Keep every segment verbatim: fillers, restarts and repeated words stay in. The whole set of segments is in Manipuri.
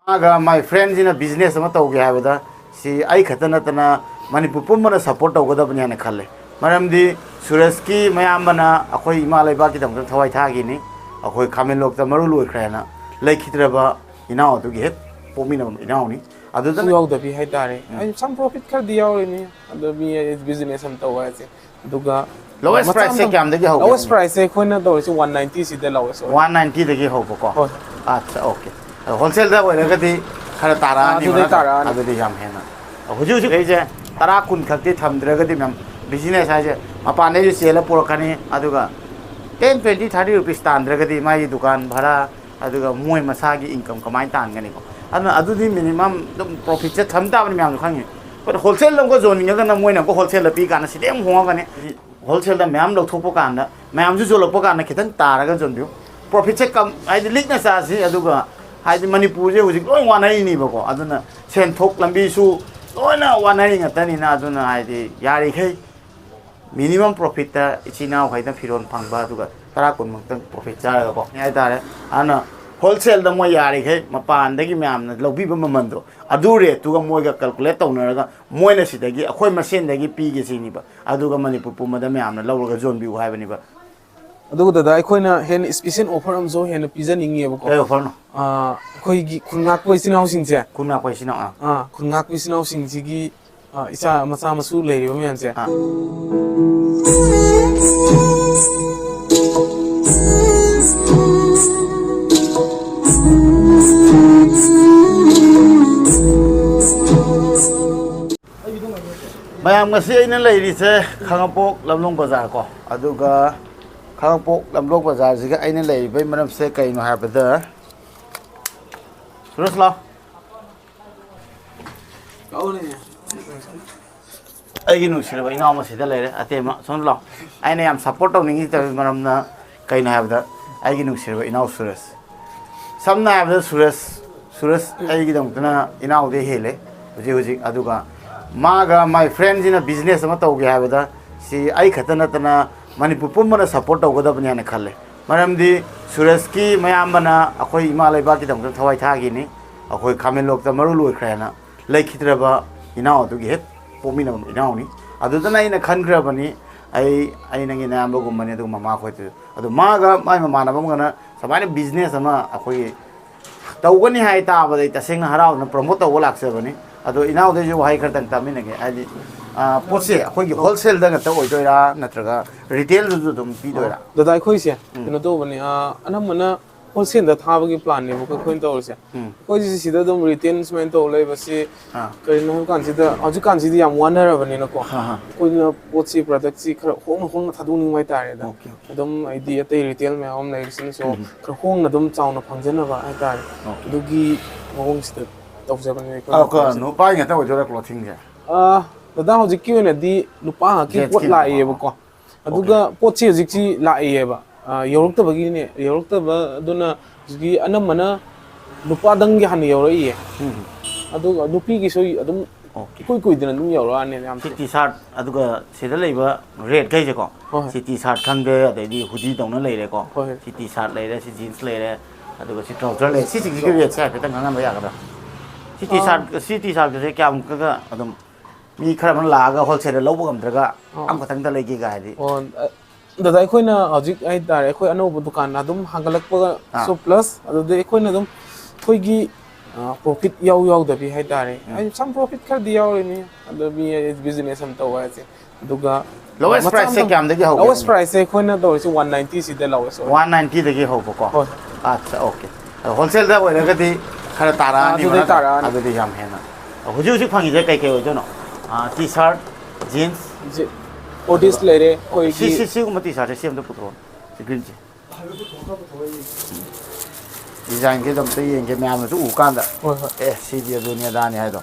ꯃꯥꯒ ꯃꯥꯏ ꯐ꯭ꯔꯦꯟꯁꯤꯅ ꯕꯤꯖꯤꯅꯦꯁ ꯑꯃ ꯇꯧꯒꯦ ꯍꯥꯏꯕꯗ ꯁꯤ ꯑꯩ ꯈꯛꯇ ꯅꯠꯇꯅ ꯃꯅꯤꯄꯨꯔ ꯄꯨꯝꯕꯅ ꯁꯞꯄꯣꯔꯠ ꯇꯧꯒꯗꯕꯅꯤ ꯍꯥꯏꯅ ꯈꯜꯂꯦ꯫ ꯃꯔꯝꯗꯤ ꯁꯨꯔꯖꯀꯤ ꯃꯌꯥꯝꯕꯅ ꯑꯩꯈꯣꯏ ꯏꯃꯥ ꯂꯩꯕꯥꯛꯀꯤꯗꯃꯛꯇ ꯊꯋꯥꯏ ꯊꯥꯈꯤꯅꯤ꯫ ꯑꯩꯈꯣꯏ ꯈꯥꯃꯦꯟꯂꯣꯛꯇ ꯃꯔꯨ ꯂꯣꯏꯈ꯭ꯔꯦꯅ ꯂꯩꯈꯤꯗ꯭ꯔꯕ ꯏꯅꯥꯎ ꯑꯗꯨꯒꯤ ꯍꯦꯛ ꯄꯣꯛꯃꯤꯟꯅꯕ ꯏꯅꯥꯎꯅꯤ꯫ ꯑꯗꯨꯗ ꯌꯥꯎꯗꯕꯤ ꯍꯥꯏꯇꯥꯔꯦ꯫ ꯎꯝ꯫ ꯑꯩ some profit ꯈꯔꯗꯤ ꯌꯥꯎꯔꯤꯅꯤ꯫ ꯑꯗꯣ ꯃꯤ ꯕꯤꯖꯤꯅꯦꯁ ꯑꯃ ꯇꯧꯕ ꯍꯥꯏꯁꯦ꯫ ꯑꯗꯨꯒ lowest price ꯁꯦ ꯀꯌꯥꯝꯗꯒꯤ ꯍꯧꯒꯦ? Lowest price ꯁꯦ ꯑꯩꯈꯣꯏꯅ ꯇꯧꯔꯤꯁꯦ one ninety ꯁꯤꯗ ꯂꯧꯋꯦ, ꯁꯣꯔꯤ꯫ One ninety ꯗꯒꯤ ꯍꯧꯕꯀꯣ? ꯍꯣꯏ꯫ ꯑꯠꯆꯥ, okay꯫ ꯑꯗꯣ ꯍꯣꯜꯁꯦꯜꯗ ꯑꯣꯏꯔꯒꯗꯤ ꯈꯔ ꯇꯥꯔꯛꯑꯅꯤ, ꯑꯗꯨꯗꯩ ꯃꯔꯝ ꯇꯥꯔꯛꯑꯅꯤ꯫ ꯑꯗꯨꯗꯤ ꯌꯥꯝ ꯍꯦꯟꯅ꯫ ꯍꯧꯖꯤꯛ ꯍꯧꯖꯤꯛ ꯑꯩꯁꯦ ꯇꯔꯥ ꯀꯨꯟ ꯈꯛꯇꯤ ꯊꯝꯗ꯭ꯔꯒꯗꯤ, ꯃꯌꯥꯝ, ꯕꯤꯖꯤꯅꯦꯁ ꯍꯥꯏꯁꯦ ꯃꯄꯥꯟꯗꯩꯁꯨ ꯆꯦꯜꯂ ꯄꯨꯔꯛꯀꯅꯤ, ꯑꯗꯨꯒ ten, twenty, thirty rupees ꯇꯥꯟꯗ꯭ꯔꯒꯗꯤ ꯃꯥꯒꯤ ꯗꯨꯀꯥꯟ ꯚꯔꯥ, ꯑꯗꯨꯒ ꯃꯣꯏ ꯃꯁꯥꯒꯤ ꯏꯟꯀꯝ ꯀꯃꯥꯏꯅ ꯇꯥꯟꯒꯅꯤꯀꯣ? ꯑꯗꯨꯅ ꯑꯗꯨꯗꯤ ꯃꯤꯅꯤꯃꯝ ꯑꯗꯨꯝ ꯄ꯭ꯔꯣꯐꯤꯠꯁꯦ ꯊꯝ ꯇꯥꯕꯅꯤ, ꯃꯌꯥꯝꯁꯨ ꯈꯪꯉꯤ꯫ ꯑꯩꯈꯣꯏꯅ ꯍꯣꯜꯁꯦꯜꯗ ꯑꯃꯨꯛꯀ ꯌꯣꯟꯅꯤꯡꯉꯒꯅ ꯃꯣꯏꯅ ꯑꯃꯨꯛꯀ ꯍꯣꯜꯁꯦꯜꯗ ꯄꯤ ꯀꯥꯟꯗ ꯁꯤꯗꯩ ꯑꯃꯨꯛ ꯍꯣꯡꯉꯛꯀꯅꯤ꯫ ꯍꯣꯜꯁꯦꯜꯗ ꯃꯌꯥꯝ ꯂꯧꯊꯣꯛꯄ ꯀꯥꯟꯗ, ꯃꯌꯥꯝꯁꯨ ꯌꯣꯜꯂꯛꯄ ꯀꯥꯟꯗ ꯈꯤꯇꯪ ꯇꯥꯔꯒ ꯌꯣꯟꯕꯤꯌꯨ꯫ ꯄ꯭ꯔꯣꯐꯤꯠꯁꯦ ꯀꯝ, ꯍꯥꯏꯗꯤ ꯂꯤꯛꯅ ꯆꯥꯁꯤ, ꯑꯗꯨꯒ ꯍꯥꯏꯗꯤ ꯃꯅꯤꯄꯨꯔꯁꯦ ꯍꯧꯖꯤꯛ ꯂꯣꯏ ꯋꯥꯅꯔꯤꯅꯤꯕꯀꯣ, ꯑꯗꯨꯅ ꯁꯦꯟꯊꯣꯛ ꯂꯝꯕꯤꯁꯨ ꯂꯣꯏꯅ ꯋꯥꯅꯔꯤ ꯉꯥꯛꯇꯅꯤꯅ, ꯑꯗꯨꯅ ꯍꯥꯏꯗꯤ ꯌꯥꯔꯤꯈꯩ ꯃꯤꯅꯤꯃꯝ ꯄ꯭ꯔꯣꯐꯤꯠꯇ ꯏꯆꯤꯟ ꯏꯅꯥꯎꯈꯩꯅ ꯐꯤꯔꯣꯜ ꯐꯪꯕ, ꯑꯗꯨꯒ ꯇꯔꯥ ꯀꯨꯟꯃꯨꯛꯇꯪ ꯄ꯭ꯔꯣꯐꯤꯠ ꯆꯥꯔꯒꯀꯣ ꯍꯥꯏꯇꯥꯔꯦ꯫ ꯑꯗꯨꯅ ꯍꯣꯜꯁꯦꯜꯗ ꯃꯣꯏ ꯌꯥꯔꯤꯈꯩ ꯃꯄꯥꯟꯗꯒꯤ ꯃꯌꯥꯝꯅ ꯂꯧꯕꯤꯕ ꯃꯃꯜꯗꯣ, ꯑꯗꯨ ꯔꯦꯠꯇꯨꯒ ꯃꯣꯏꯒ ꯀꯜꯀꯨꯂꯦꯠ ꯇꯧꯅꯔꯒ ꯃꯣꯏꯅ ꯁꯤꯗꯒꯤ ꯑꯩꯈꯣꯏ ꯃꯁꯦꯟꯗꯒꯤ ꯄꯤꯒꯦ ꯁꯤꯅꯤꯕ, ꯑꯗꯨꯒ ꯃꯅꯤꯄꯨꯔ ꯄꯨꯝꯕꯗ ꯃꯌꯥꯝꯅ ꯂꯧꯔꯒ ꯌꯣꯟꯕꯤꯌꯨ ꯍꯥꯏꯕꯅꯤꯕ꯫ ꯑꯗꯨꯒ ꯗꯗꯥ, ꯑꯩꯈꯣꯏꯅ ꯍꯦꯟꯅ ꯏꯁꯄꯤꯁꯦꯜ ꯑꯣꯐꯔ ꯑꯃꯁꯨ ꯍꯦꯟꯅ ꯄꯤꯖꯅꯤꯡꯉꯦꯕꯀꯣ꯫ ꯀꯩ ꯑꯣꯐꯔꯅꯣ? ꯑꯥ, ꯑꯩꯈꯣꯏꯒꯤ ꯈꯨꯟ ꯉꯥꯛꯄ ꯏꯆꯤꯟ ꯏꯅꯥꯎꯁꯤꯡꯁꯦ, ꯈꯨꯟ ꯉꯥꯛꯄ ꯏꯆꯤꯟ ꯏꯅꯥꯎ, ꯑꯥ꯫ ꯑꯥ, ꯈꯨꯟ ꯉꯥꯛꯄ ꯏꯆꯤꯟ ꯏꯅꯥꯎꯁꯤꯡꯁꯤꯒꯤ, ꯑꯥ, ꯏꯆꯥ ꯃꯆꯥ ꯃꯁꯨ ꯂꯩꯔꯤꯕ ꯃꯌꯥꯝꯁꯦ꯫ ꯑꯥ꯫ ꯃꯌꯥꯝ, ꯉꯁꯤ ꯑꯩꯅ ꯂꯩꯔꯤꯁꯦ ꯈꯥꯉꯕꯣꯛ ꯂꯝꯂꯣꯡ ꯕꯖꯥꯔ ꯀꯣ, ꯑꯗꯨꯒ ꯈꯥꯉꯕꯣꯛ ꯂꯝꯂꯣꯡ ꯕꯖꯥꯔꯁꯤꯒ ꯑꯩꯅ ꯂꯩꯔꯤꯕꯒꯤ ꯃꯔꯝꯁꯦ ꯀꯩꯅꯣ ꯍꯥꯏꯕꯗ, ꯁꯨꯔꯖ ꯂꯥꯎ꯫ ꯑꯩꯒꯤ ꯅꯨꯡꯁꯤꯔꯕ ꯏꯅꯥꯎ ꯑꯃ ꯁꯤꯗ ꯂꯩꯔꯦ, ꯑꯇꯦꯝꯃ, ꯁꯣꯝ ꯂꯥꯎ꯫ ꯑꯩꯅ ꯌꯥꯝ ꯁꯞꯄꯣꯔꯠ ꯇꯧꯅꯤꯡꯉꯤ ꯇꯧꯔꯤꯕ ꯃꯔꯝꯅ ꯀꯩꯅꯣ ꯍꯥꯏꯕꯗ, ꯑꯩꯒꯤ ꯅꯨꯡꯁꯤꯔꯕ ꯏꯅꯥꯎ ꯁꯨꯔꯖ, ꯁꯝꯅ ꯍꯥꯏꯔꯕꯗ ꯁꯨꯔꯖ, ꯁꯨꯔꯖ ꯑꯩꯒꯤꯗꯃꯛꯇꯅ ꯏꯅꯥꯎꯗꯩ ꯍꯦꯜꯂꯦ ꯍꯧꯖꯤꯛ ꯍꯧꯖꯤꯛ꯫ ꯑꯗꯨꯒ ꯃꯥꯒ ꯃꯥꯏ ꯐ꯭ꯔꯦꯟꯁꯤꯅ ꯕꯤꯖꯤꯅꯦꯁ ꯑꯃ ꯇꯧꯒꯦ ꯍꯥꯏꯕꯗ ꯁꯤ ꯑꯩ ꯈꯛꯇ ꯅꯠꯇꯅ ꯃꯅꯤꯄꯨꯔ ꯄꯨꯝꯕꯅ ꯁꯞꯄꯣꯔꯠ ꯇꯧꯒꯗꯕꯅꯤ ꯍꯥꯏꯅ ꯈꯜꯂꯦ꯫ ꯃꯔꯝꯗꯤ ꯁꯨꯔꯖꯀꯤ ꯃꯌꯥꯝꯕꯅ ꯑꯩꯈꯣꯏ ꯏꯃꯥ ꯂꯩꯕꯥꯛꯀꯤꯗꯃꯛꯇ ꯊꯋꯥꯏ ꯊꯥꯈꯤꯅꯤ꯫ ꯑꯩꯈꯣꯏ ꯈꯥꯃꯦꯟꯂꯣꯛꯇ ꯃꯔꯨ ꯂꯣꯏꯈ꯭ꯔꯦꯅ ꯂꯩꯈꯤꯗ꯭ꯔꯕ ꯏꯅꯥꯎ ꯑꯗꯨꯒꯤ ꯍꯦꯛ ꯄꯣꯛꯃꯤꯟꯅꯕ ꯏꯅꯥꯎꯅꯤ꯫ ꯑꯗꯨꯗꯅ ꯑꯩꯅ ꯈꯟꯈ꯭ꯔꯕꯅꯤ, ꯑꯩ ꯑꯩ ꯅꯪꯒꯤ ꯅꯌꯥꯝꯕꯒꯨꯝꯕꯅꯤ, ꯑꯗꯨꯒ ꯃꯃꯥ ꯈꯣꯏꯗꯨ꯫ ꯑꯗꯣ ꯃꯥꯒ ꯃꯥꯏ ꯃꯃꯥꯟꯅꯕ ꯑꯃꯒꯅ ꯁꯨꯃꯥꯏꯅ ꯕꯤꯖꯤꯅꯦꯁ ꯑꯃ ꯑꯩꯈꯣꯏꯒꯤ ꯇꯧꯒꯅꯤ ꯍꯥꯏ ꯇꯥꯕꯗ ꯑꯩ ꯇꯁꯦꯡꯅ ꯍꯔꯥꯎꯗꯅ ꯄ꯭ꯔꯣꯃꯣꯠ ꯇꯧꯕ ꯂꯥꯛꯆꯕꯅꯤ꯫ ꯑꯗꯣ ꯏꯅꯥꯎꯗꯩꯁꯨ ꯋꯥꯍꯩ ꯈꯔꯇꯪ ꯇꯥꯃꯤꯟꯅꯒꯦ꯫ ꯍꯥꯏꯗꯤ, ꯑ, ꯄꯣꯠꯁꯦ ꯑꯩꯈꯣꯏꯒꯤ ꯍꯣꯜꯁꯦꯜꯗ ꯉꯥꯛꯇ ꯑꯣꯏꯗꯣꯏꯔꯥ, ꯅꯠꯇ꯭ꯔꯒ ꯔꯤꯇꯦꯜꯗꯁꯨ ꯑꯗꯨꯝ ꯄꯤꯗꯣꯏꯔꯥ? ꯗꯗꯥ, ꯑꯩꯈꯣꯏꯁꯦ ꯎꯝ꯫ ꯀꯩꯅꯣ ꯇꯧꯕꯅꯦ, ꯑ, ꯑꯅꯝꯕꯅ ꯍꯣꯜꯁꯦꯜꯗ ꯊꯥꯕꯒꯤ ꯄ꯭ꯂꯥꯟꯅꯦꯕꯀꯣ ꯑꯩꯈꯣꯏꯅ ꯇꯧꯔꯤꯁꯦ꯫ ꯎꯝ꯫ ꯑꯩꯈꯣꯏꯁꯤ ꯁꯤꯗ ꯑꯗꯨꯝ ꯔꯤꯇꯦꯜ ꯁꯨꯃꯥꯏꯅ ꯇꯧ ꯂꯩꯕꯁꯤ ꯑꯥ꯫ ꯀꯔꯤꯅꯣ ꯍꯥꯏꯕ ꯀꯥꯟꯁꯤꯗ, ꯍꯧꯖꯤꯛꯀꯥꯟꯁꯤꯗꯤ ꯌꯥꯝ ꯋꯥꯅꯔꯕꯅꯤꯅꯀꯣ꯫ ꯍꯥ, ꯍꯥ꯫ ꯑꯩꯈꯣꯏꯅ ꯄꯣꯠꯁꯤ, ꯄ꯭ꯔꯗꯛꯁꯤ ꯈꯔ ꯍꯣꯡꯅ ꯍꯣꯡꯅ ꯊꯥꯗꯣꯛꯅꯤꯡꯕ ꯍꯥꯏꯇꯥꯔꯦꯗ꯫ Okay, okay. ꯑꯗꯨꯝ ꯍꯥꯏꯗꯤ ꯑꯇꯩ ꯔꯤꯇꯦꯜ ꯃꯌꯥꯝ ꯑꯃ ꯂꯩꯔꯤꯁꯤꯅꯁꯨ ꯎꯝ꯫ ꯈꯔ ꯍꯣꯡꯅ ꯑꯗꯨꯝ ꯆꯥꯎꯅ ꯐꯪꯖꯅꯕ ꯍꯥꯏꯇꯥꯔꯦ꯫ ꯑꯣꯀꯦ꯫ ꯑꯗꯨꯒꯤ ꯃꯑꯣꯡꯁꯤꯗ ꯇꯧꯖꯕꯅꯦ ꯑꯩꯈꯣꯏꯅ ꯑꯣꯀꯦ, ꯇꯧꯔꯤꯁꯦ꯫ ꯅꯨꯄꯥꯒꯤ ꯉꯥꯛꯇ ꯑꯣꯏꯗꯣꯏꯔꯥ ꯀ꯭ꯂꯣꯊꯤꯡꯁꯦ? ꯑꯥ, ꯗꯗꯥ, ꯍꯧꯖꯤꯛꯀꯤ ꯑꯣꯏꯅꯗꯤ ꯅꯨꯄꯥ ꯉꯥꯛꯀꯤ ꯄꯣꯠ ꯖꯦꯟꯁꯀꯤ ꯅꯠꯇꯕ꯫ ꯂꯥꯛꯏꯌꯦꯕꯀꯣ꯫ ꯑꯗꯨꯒ ꯑꯣꯀꯦ꯫ ꯄꯣꯠꯁꯤ ꯍꯧꯖꯤꯛꯁꯤ ꯂꯥꯛꯏꯌꯦꯕ꯫ ꯑꯥ, ꯌꯧꯔꯛꯇꯕꯒꯤꯅꯦ, ꯌꯧꯔꯛꯇꯕ ꯑꯗꯨꯅ ꯍꯧꯖꯤꯛꯀꯤ ꯑꯅꯝꯕꯅ ꯅꯨꯄꯥꯗꯪꯒꯤ ꯍꯥꯟꯅ ꯌꯧꯔꯛꯏꯌꯦ꯫ ꯎꯝ꯫ ꯑꯗꯨꯒ ꯅꯨꯄꯤꯒꯤꯁꯨ ꯑꯗꯨꯝ ꯑꯣꯀꯦ꯫ ꯏꯀꯨꯏ ꯀꯨꯏꯗꯅ ꯑꯗꯨꯝ ꯌꯧꯔꯛꯑꯅꯤ ꯌꯥꯝ ꯁꯤ ꯊꯨꯅ꯫ ꯇꯤ ꯁꯥꯔꯠ, ꯑꯗꯨꯒ ꯁꯤꯗ ꯂꯩꯕ ꯔꯦꯠꯈꯩꯁꯦꯀꯣ, ꯍꯣꯏ, ꯍꯣꯏ꯫ ꯁꯤ ꯇꯤ ꯁꯥꯔꯠ ꯈꯪꯗꯦ, ꯑꯗꯩꯗꯤ ꯍꯨꯗꯤ ꯇꯧꯅ ꯂꯩꯔꯦꯀꯣ꯫ ꯍꯣꯏ, ꯍꯣꯏ꯫ ꯁꯤ ꯇꯤ ꯁꯥꯔꯠ ꯂꯩꯔꯦ, ꯁꯤ ꯖꯤꯟꯁ ꯂꯩꯔꯦ, ꯑꯗꯨꯒ ꯁꯤ ꯇ꯭ꯔꯥꯎꯖꯔ ꯂꯩꯔꯦ꯫ ꯁꯤꯁꯤꯡꯁꯤꯒꯤ ꯔꯦꯠꯁꯦ ꯍꯥꯏꯐꯦꯠꯇꯪ ꯈꯪꯍꯟꯕ ꯌꯥꯒꯗ꯭ꯔꯥ? ꯁꯤ ꯇꯤ ꯑꯥ꯫ ꯁꯥꯔꯠ, ꯁꯤ ꯇꯤ ꯁꯥꯔꯠꯀꯁꯦ ꯀꯌꯥꯃꯨꯛꯀꯒ ꯑꯗꯨꯝ ꯃꯤ ꯈꯔ ꯑꯃꯅ ꯂꯥꯛꯑꯒ ꯍꯣꯜꯁꯦꯜꯗ ꯂꯧꯕ ꯉꯝꯗ꯭ꯔꯒ ꯑꯣ꯫ ꯑꯃꯈꯛꯇꯪꯗ ꯂꯩꯒꯦꯒ ꯍꯥꯏꯗꯤ? ꯑꯣ, ꯑ, ꯗꯗꯥ, ꯑꯩꯈꯣꯏꯅ ꯍꯧꯖꯤꯛ ꯍꯥꯏꯇꯥꯔꯦ, ꯑꯩꯈꯣꯏ ꯑꯅꯧꯕ ꯗꯨꯀꯥꯟ ꯑꯗꯨꯝ ꯍꯥꯡꯒꯠꯂꯛꯄꯒꯁꯨ ꯑꯥ꯫ ꯄ꯭ꯂꯁ ꯑꯗꯨꯗꯩ ꯑꯩꯈꯣꯏꯅ ꯑꯗꯨꯝ ꯑꯩꯈꯣꯏꯒꯤ, ꯑ, ꯄ꯭ꯔꯣꯐꯤꯠ ꯌꯥꯎ ꯌꯥꯎꯗꯕꯤ ꯍꯥꯏꯇꯥꯔꯦ꯫ ꯎꯝ꯫ ꯍꯥꯏꯗꯤ ꯁꯝ ꯄ꯭ꯔꯣꯐꯤꯠ ꯈꯔꯗꯤ ꯌꯥꯎꯔꯤꯅꯤ, ꯑꯗꯣ ꯃꯤ ꯍꯥꯏꯗꯤ ꯕꯤꯖꯤꯅꯦꯁ ꯑꯃ ꯇꯧꯕ ꯍꯥꯏꯁꯦ꯫ ꯑꯗꯨꯒ lowest ꯃꯆꯥ price ꯁꯦ ꯑꯃꯇꯪ, ꯀꯌꯥꯝꯗꯒꯤ ꯍꯧꯒꯦ? Lowest price ꯁꯦ ꯑꯩꯈꯣꯏꯅ ꯇꯧꯔꯤꯁꯦ ꯋꯥꯟ ꯅꯥꯏꯟꯇꯤ ꯁꯤꯗ lowest ꯑꯣꯏ꯫ ꯋꯥꯟ ꯅꯥꯏꯟꯇꯤꯗꯒꯤ ꯍꯧꯕꯀꯣ? ꯍꯣꯏ꯫ ꯑꯠꯆꯥ, ꯑꯣꯀꯦ꯫ ꯑꯗꯣ ꯍꯣꯜꯁꯦꯜꯗ ꯑꯣꯏꯔꯒꯗꯤ ꯈꯔ ꯇꯥꯔꯛꯑꯅꯤ ꯑꯗꯨꯗꯩ ꯃꯅꯥ? ꯇꯥꯔꯛꯑꯅꯤ꯫ ꯑꯗꯨꯗꯤ ꯌꯥꯝ ꯍꯦꯟꯅ꯫ ꯍꯧꯖꯤꯛ ꯍꯧꯖꯤꯛ ꯐꯪꯉꯤꯁꯦ ꯀꯩ ꯀꯩ ꯑꯣꯏꯗꯣꯏꯅꯣ? ꯑꯥ, ꯇꯤ ꯁꯥꯔꯠ, ꯖꯤꯟꯁ꯫ ꯖꯤ-, ꯍꯣꯗꯤꯁ ꯑꯗꯨꯒ ꯂꯩꯔꯦ, ꯑꯣꯀꯦ, ꯁꯤ, ꯑꯩꯈꯣꯏꯒꯤ ꯁꯤ, ꯁꯤꯒꯨꯝꯕ ꯇꯤ ꯁꯥꯔꯠꯁꯦ ꯁꯤ ꯑꯝꯇ ꯄꯨꯊꯣꯔꯛꯑꯣ꯫ ꯁꯤ ꯒ꯭ꯔꯤꯟꯁꯦ꯫ ꯗꯤꯖꯥꯏꯟꯁꯦ ꯑꯝꯇ ꯌꯦꯡꯒꯦ ꯃꯌꯥꯝꯅꯁꯨ ꯎ ꯀꯥꯟꯗ꯫ ꯍꯣꯏ, ꯍꯣꯏ꯫ ꯑꯦ, ꯁꯤꯗꯤ ꯑꯗꯨꯅꯤ ꯑꯗꯥꯅꯤ ꯍꯥꯏꯗꯣ꯫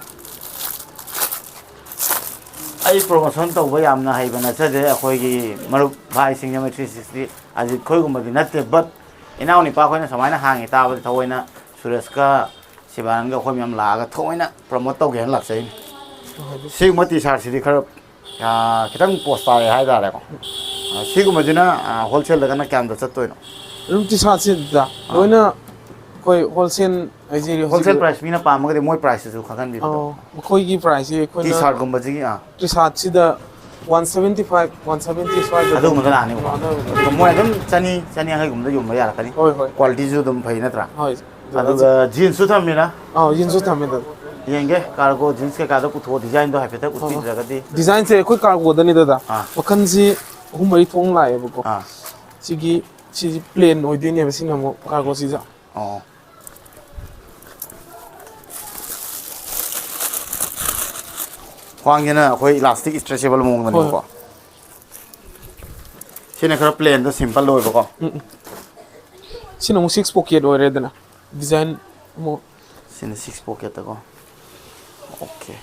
ꯑꯩ ꯄ꯭ꯔꯣꯃꯣꯁꯟ ꯇꯧꯕ ꯌꯥꯝꯅ ꯍꯩꯕ ꯅꯠꯆꯗꯦ꯫ ꯑꯩꯈꯣꯏꯒꯤ ꯃꯔꯨꯞ ꯚꯥꯏꯁꯤꯡ ꯑꯃ ꯊ꯭ꯔꯤ ꯁꯤꯛꯁꯇꯤ ꯑꯖꯤꯠ ꯈꯣꯏꯒꯨꯝꯕꯗꯤ ꯅꯠꯇꯦ, but ꯏꯅꯥꯎ ꯅꯤꯄꯥ ꯑꯩꯈꯣꯏꯅ ꯁꯨꯃꯥꯏꯅ ꯍꯥꯡꯉꯤ ꯇꯥꯕꯗ ꯊꯑꯣꯏꯅ ꯁꯨꯔꯦꯁꯀ ꯁꯤꯕꯥꯅꯟꯒ ꯑꯩꯈꯣꯏ ꯃꯌꯥꯝ ꯂꯥꯛꯑꯒ ꯊꯑꯣꯏꯅ ꯄ꯭ꯔꯣꯃꯣꯠ ꯇꯧꯒꯦ ꯍꯥꯏꯅ ꯂꯥꯛꯆꯩꯅꯤ꯫ ꯍꯣꯏ, ꯍꯣꯏ꯫ ꯁꯤꯒꯨꯝꯕ ꯇꯤ ꯁꯥꯔꯠꯁꯤꯗꯤ ꯈꯔ, ꯑꯥ, ꯈꯤꯇꯪ ꯄꯣꯁ ꯇꯥꯔꯦ ꯍꯥꯏꯇꯥꯔꯦꯀꯣ꯫ ꯑꯥ, ꯁꯤꯒꯨꯝꯕꯁꯤꯅ, ꯑꯥ, ꯍꯣꯜꯁꯦꯜꯗꯒꯅ ꯀꯌꯥꯝꯗ ꯆꯠꯇꯣꯏꯅꯣ? ꯑꯗꯨꯝ ꯇꯤ ꯁꯥꯔꯠꯁꯤꯗ ꯑꯥ꯫ ꯂꯣꯏꯅ ꯑꯩꯈꯣꯏ ꯍꯣꯜꯁꯦꯜ ꯍꯥꯏꯁꯤꯗꯤ ꯍꯧꯖꯤꯛ ꯍꯣꯜꯁꯦꯜ ꯄ꯭ꯔꯥꯏꯁ ꯃꯤꯅ ꯄꯥꯝꯃꯒꯗꯤ ꯃꯣꯏ ꯄ꯭ꯔꯥꯏꯁꯇꯁꯨ ꯈꯪꯍꯟꯕꯤꯕꯗꯣ꯫ ꯑꯣ, ꯃꯈꯣꯏꯒꯤ ꯄ꯭ꯔꯥꯏꯁꯁꯤ ꯇꯤ ꯑꯩꯈꯣꯏꯅ ꯁꯥꯔꯠꯀꯨꯝꯕꯁꯤꯒꯤ ꯑꯥ ꯇꯤ ꯁꯥꯔꯠꯁꯤꯗ one seventy five, one seventy ꯁ꯭ꯋꯥꯏꯗ ꯑꯗꯨꯝ ꯑꯗꯨꯒꯨꯝꯕꯗ ꯂꯥꯛꯑꯅꯤꯕꯀꯣ꯫ ꯑꯗꯨꯝ ꯑꯗꯨꯝ ꯃꯣꯏ ꯑꯗꯨꯝ ꯆꯅꯤ, ꯆꯅꯤ ꯌꯥꯡꯈꯩꯒꯨꯝꯕꯗ ꯌꯣꯟꯕ ꯌꯥꯔꯛꯀꯅꯤ꯫ ꯍꯣꯏ, ꯍꯣꯏ꯫ ꯀ꯭ꯋꯥꯂꯤꯇꯤꯁꯨ ꯑꯗꯨꯝ ꯐꯩ ꯅꯠꯇ꯭ꯔꯥ? ꯍꯣꯏ꯫ ꯑꯗꯨꯒ ꯖꯤꯟꯁꯁꯨ ꯊꯝꯃꯤꯔꯥ? ꯑꯥꯎ, ꯖꯤꯟꯁꯁꯨ ꯊꯝꯃꯦ ꯑꯗꯨꯝ꯫ ꯌꯦꯡꯒꯦ, ꯀꯥꯔꯒꯣ ꯖꯤꯟꯁ ꯀꯩꯀꯥꯗꯣ ꯄꯨꯊꯣꯛꯑꯣ, ꯗꯤꯖꯥꯏꯟꯗꯣ ꯍꯥꯏꯐꯦꯠꯇ ꯍꯣꯏ, ꯍꯣꯏ꯫ ꯎꯠꯄꯤꯗ꯭ꯔꯒꯗꯤ꯫ ꯗꯤꯖꯥꯏꯟꯁꯦ ꯑꯩꯈꯣꯏ ꯀꯥꯔꯒꯣꯗꯅꯤ ꯗꯥꯗꯥ꯫ ꯑꯥ꯫ ꯃꯈꯜꯁꯤ ꯑꯍꯨꯝ ꯃꯔꯤ ꯊꯣꯛꯅ ꯂꯥꯛꯑꯦꯕꯀꯣ꯫ ꯑꯥ꯫ ꯁꯤꯒꯤ, ꯁꯤꯁꯤ ꯄ꯭ꯂꯦꯟ ꯑꯣꯏꯗꯣꯏꯅꯦꯕ ꯁꯤꯅ ꯑꯃꯨꯛ ꯀꯥꯔꯒꯣꯁꯤꯗ꯫ ꯑꯣ꯫ ꯈ꯭ꯋꯥꯡꯁꯤꯅ ꯑꯩꯈꯣꯏ ꯏꯂꯥꯁꯇꯤꯛ ꯏꯁꯇ꯭ꯔꯦꯆꯦꯕꯜ ꯃꯑꯣꯡꯗꯅꯦꯕꯀꯣ꯫ ꯍꯣꯏ꯫ ꯁꯤꯅ ꯈꯔ ꯄ꯭ꯂꯦꯟꯗ ꯁꯤꯝꯄꯜ ꯑꯣꯏꯕꯀꯣ꯫ ꯎꯝ, ꯎꯝ꯫ ꯁꯤꯅ ꯑꯃꯨꯛ ꯁꯤꯛꯁ ꯄꯣꯀꯦꯠ ꯑꯣꯏꯔꯦꯗꯅ꯫ ꯗꯤꯖꯥꯏꯟ ꯑꯃꯨꯛ ꯁꯤꯅ ꯁꯤꯛꯁ ꯄꯣꯀꯦꯠꯇꯀꯣ꯫ ꯑꯣꯀꯦ꯫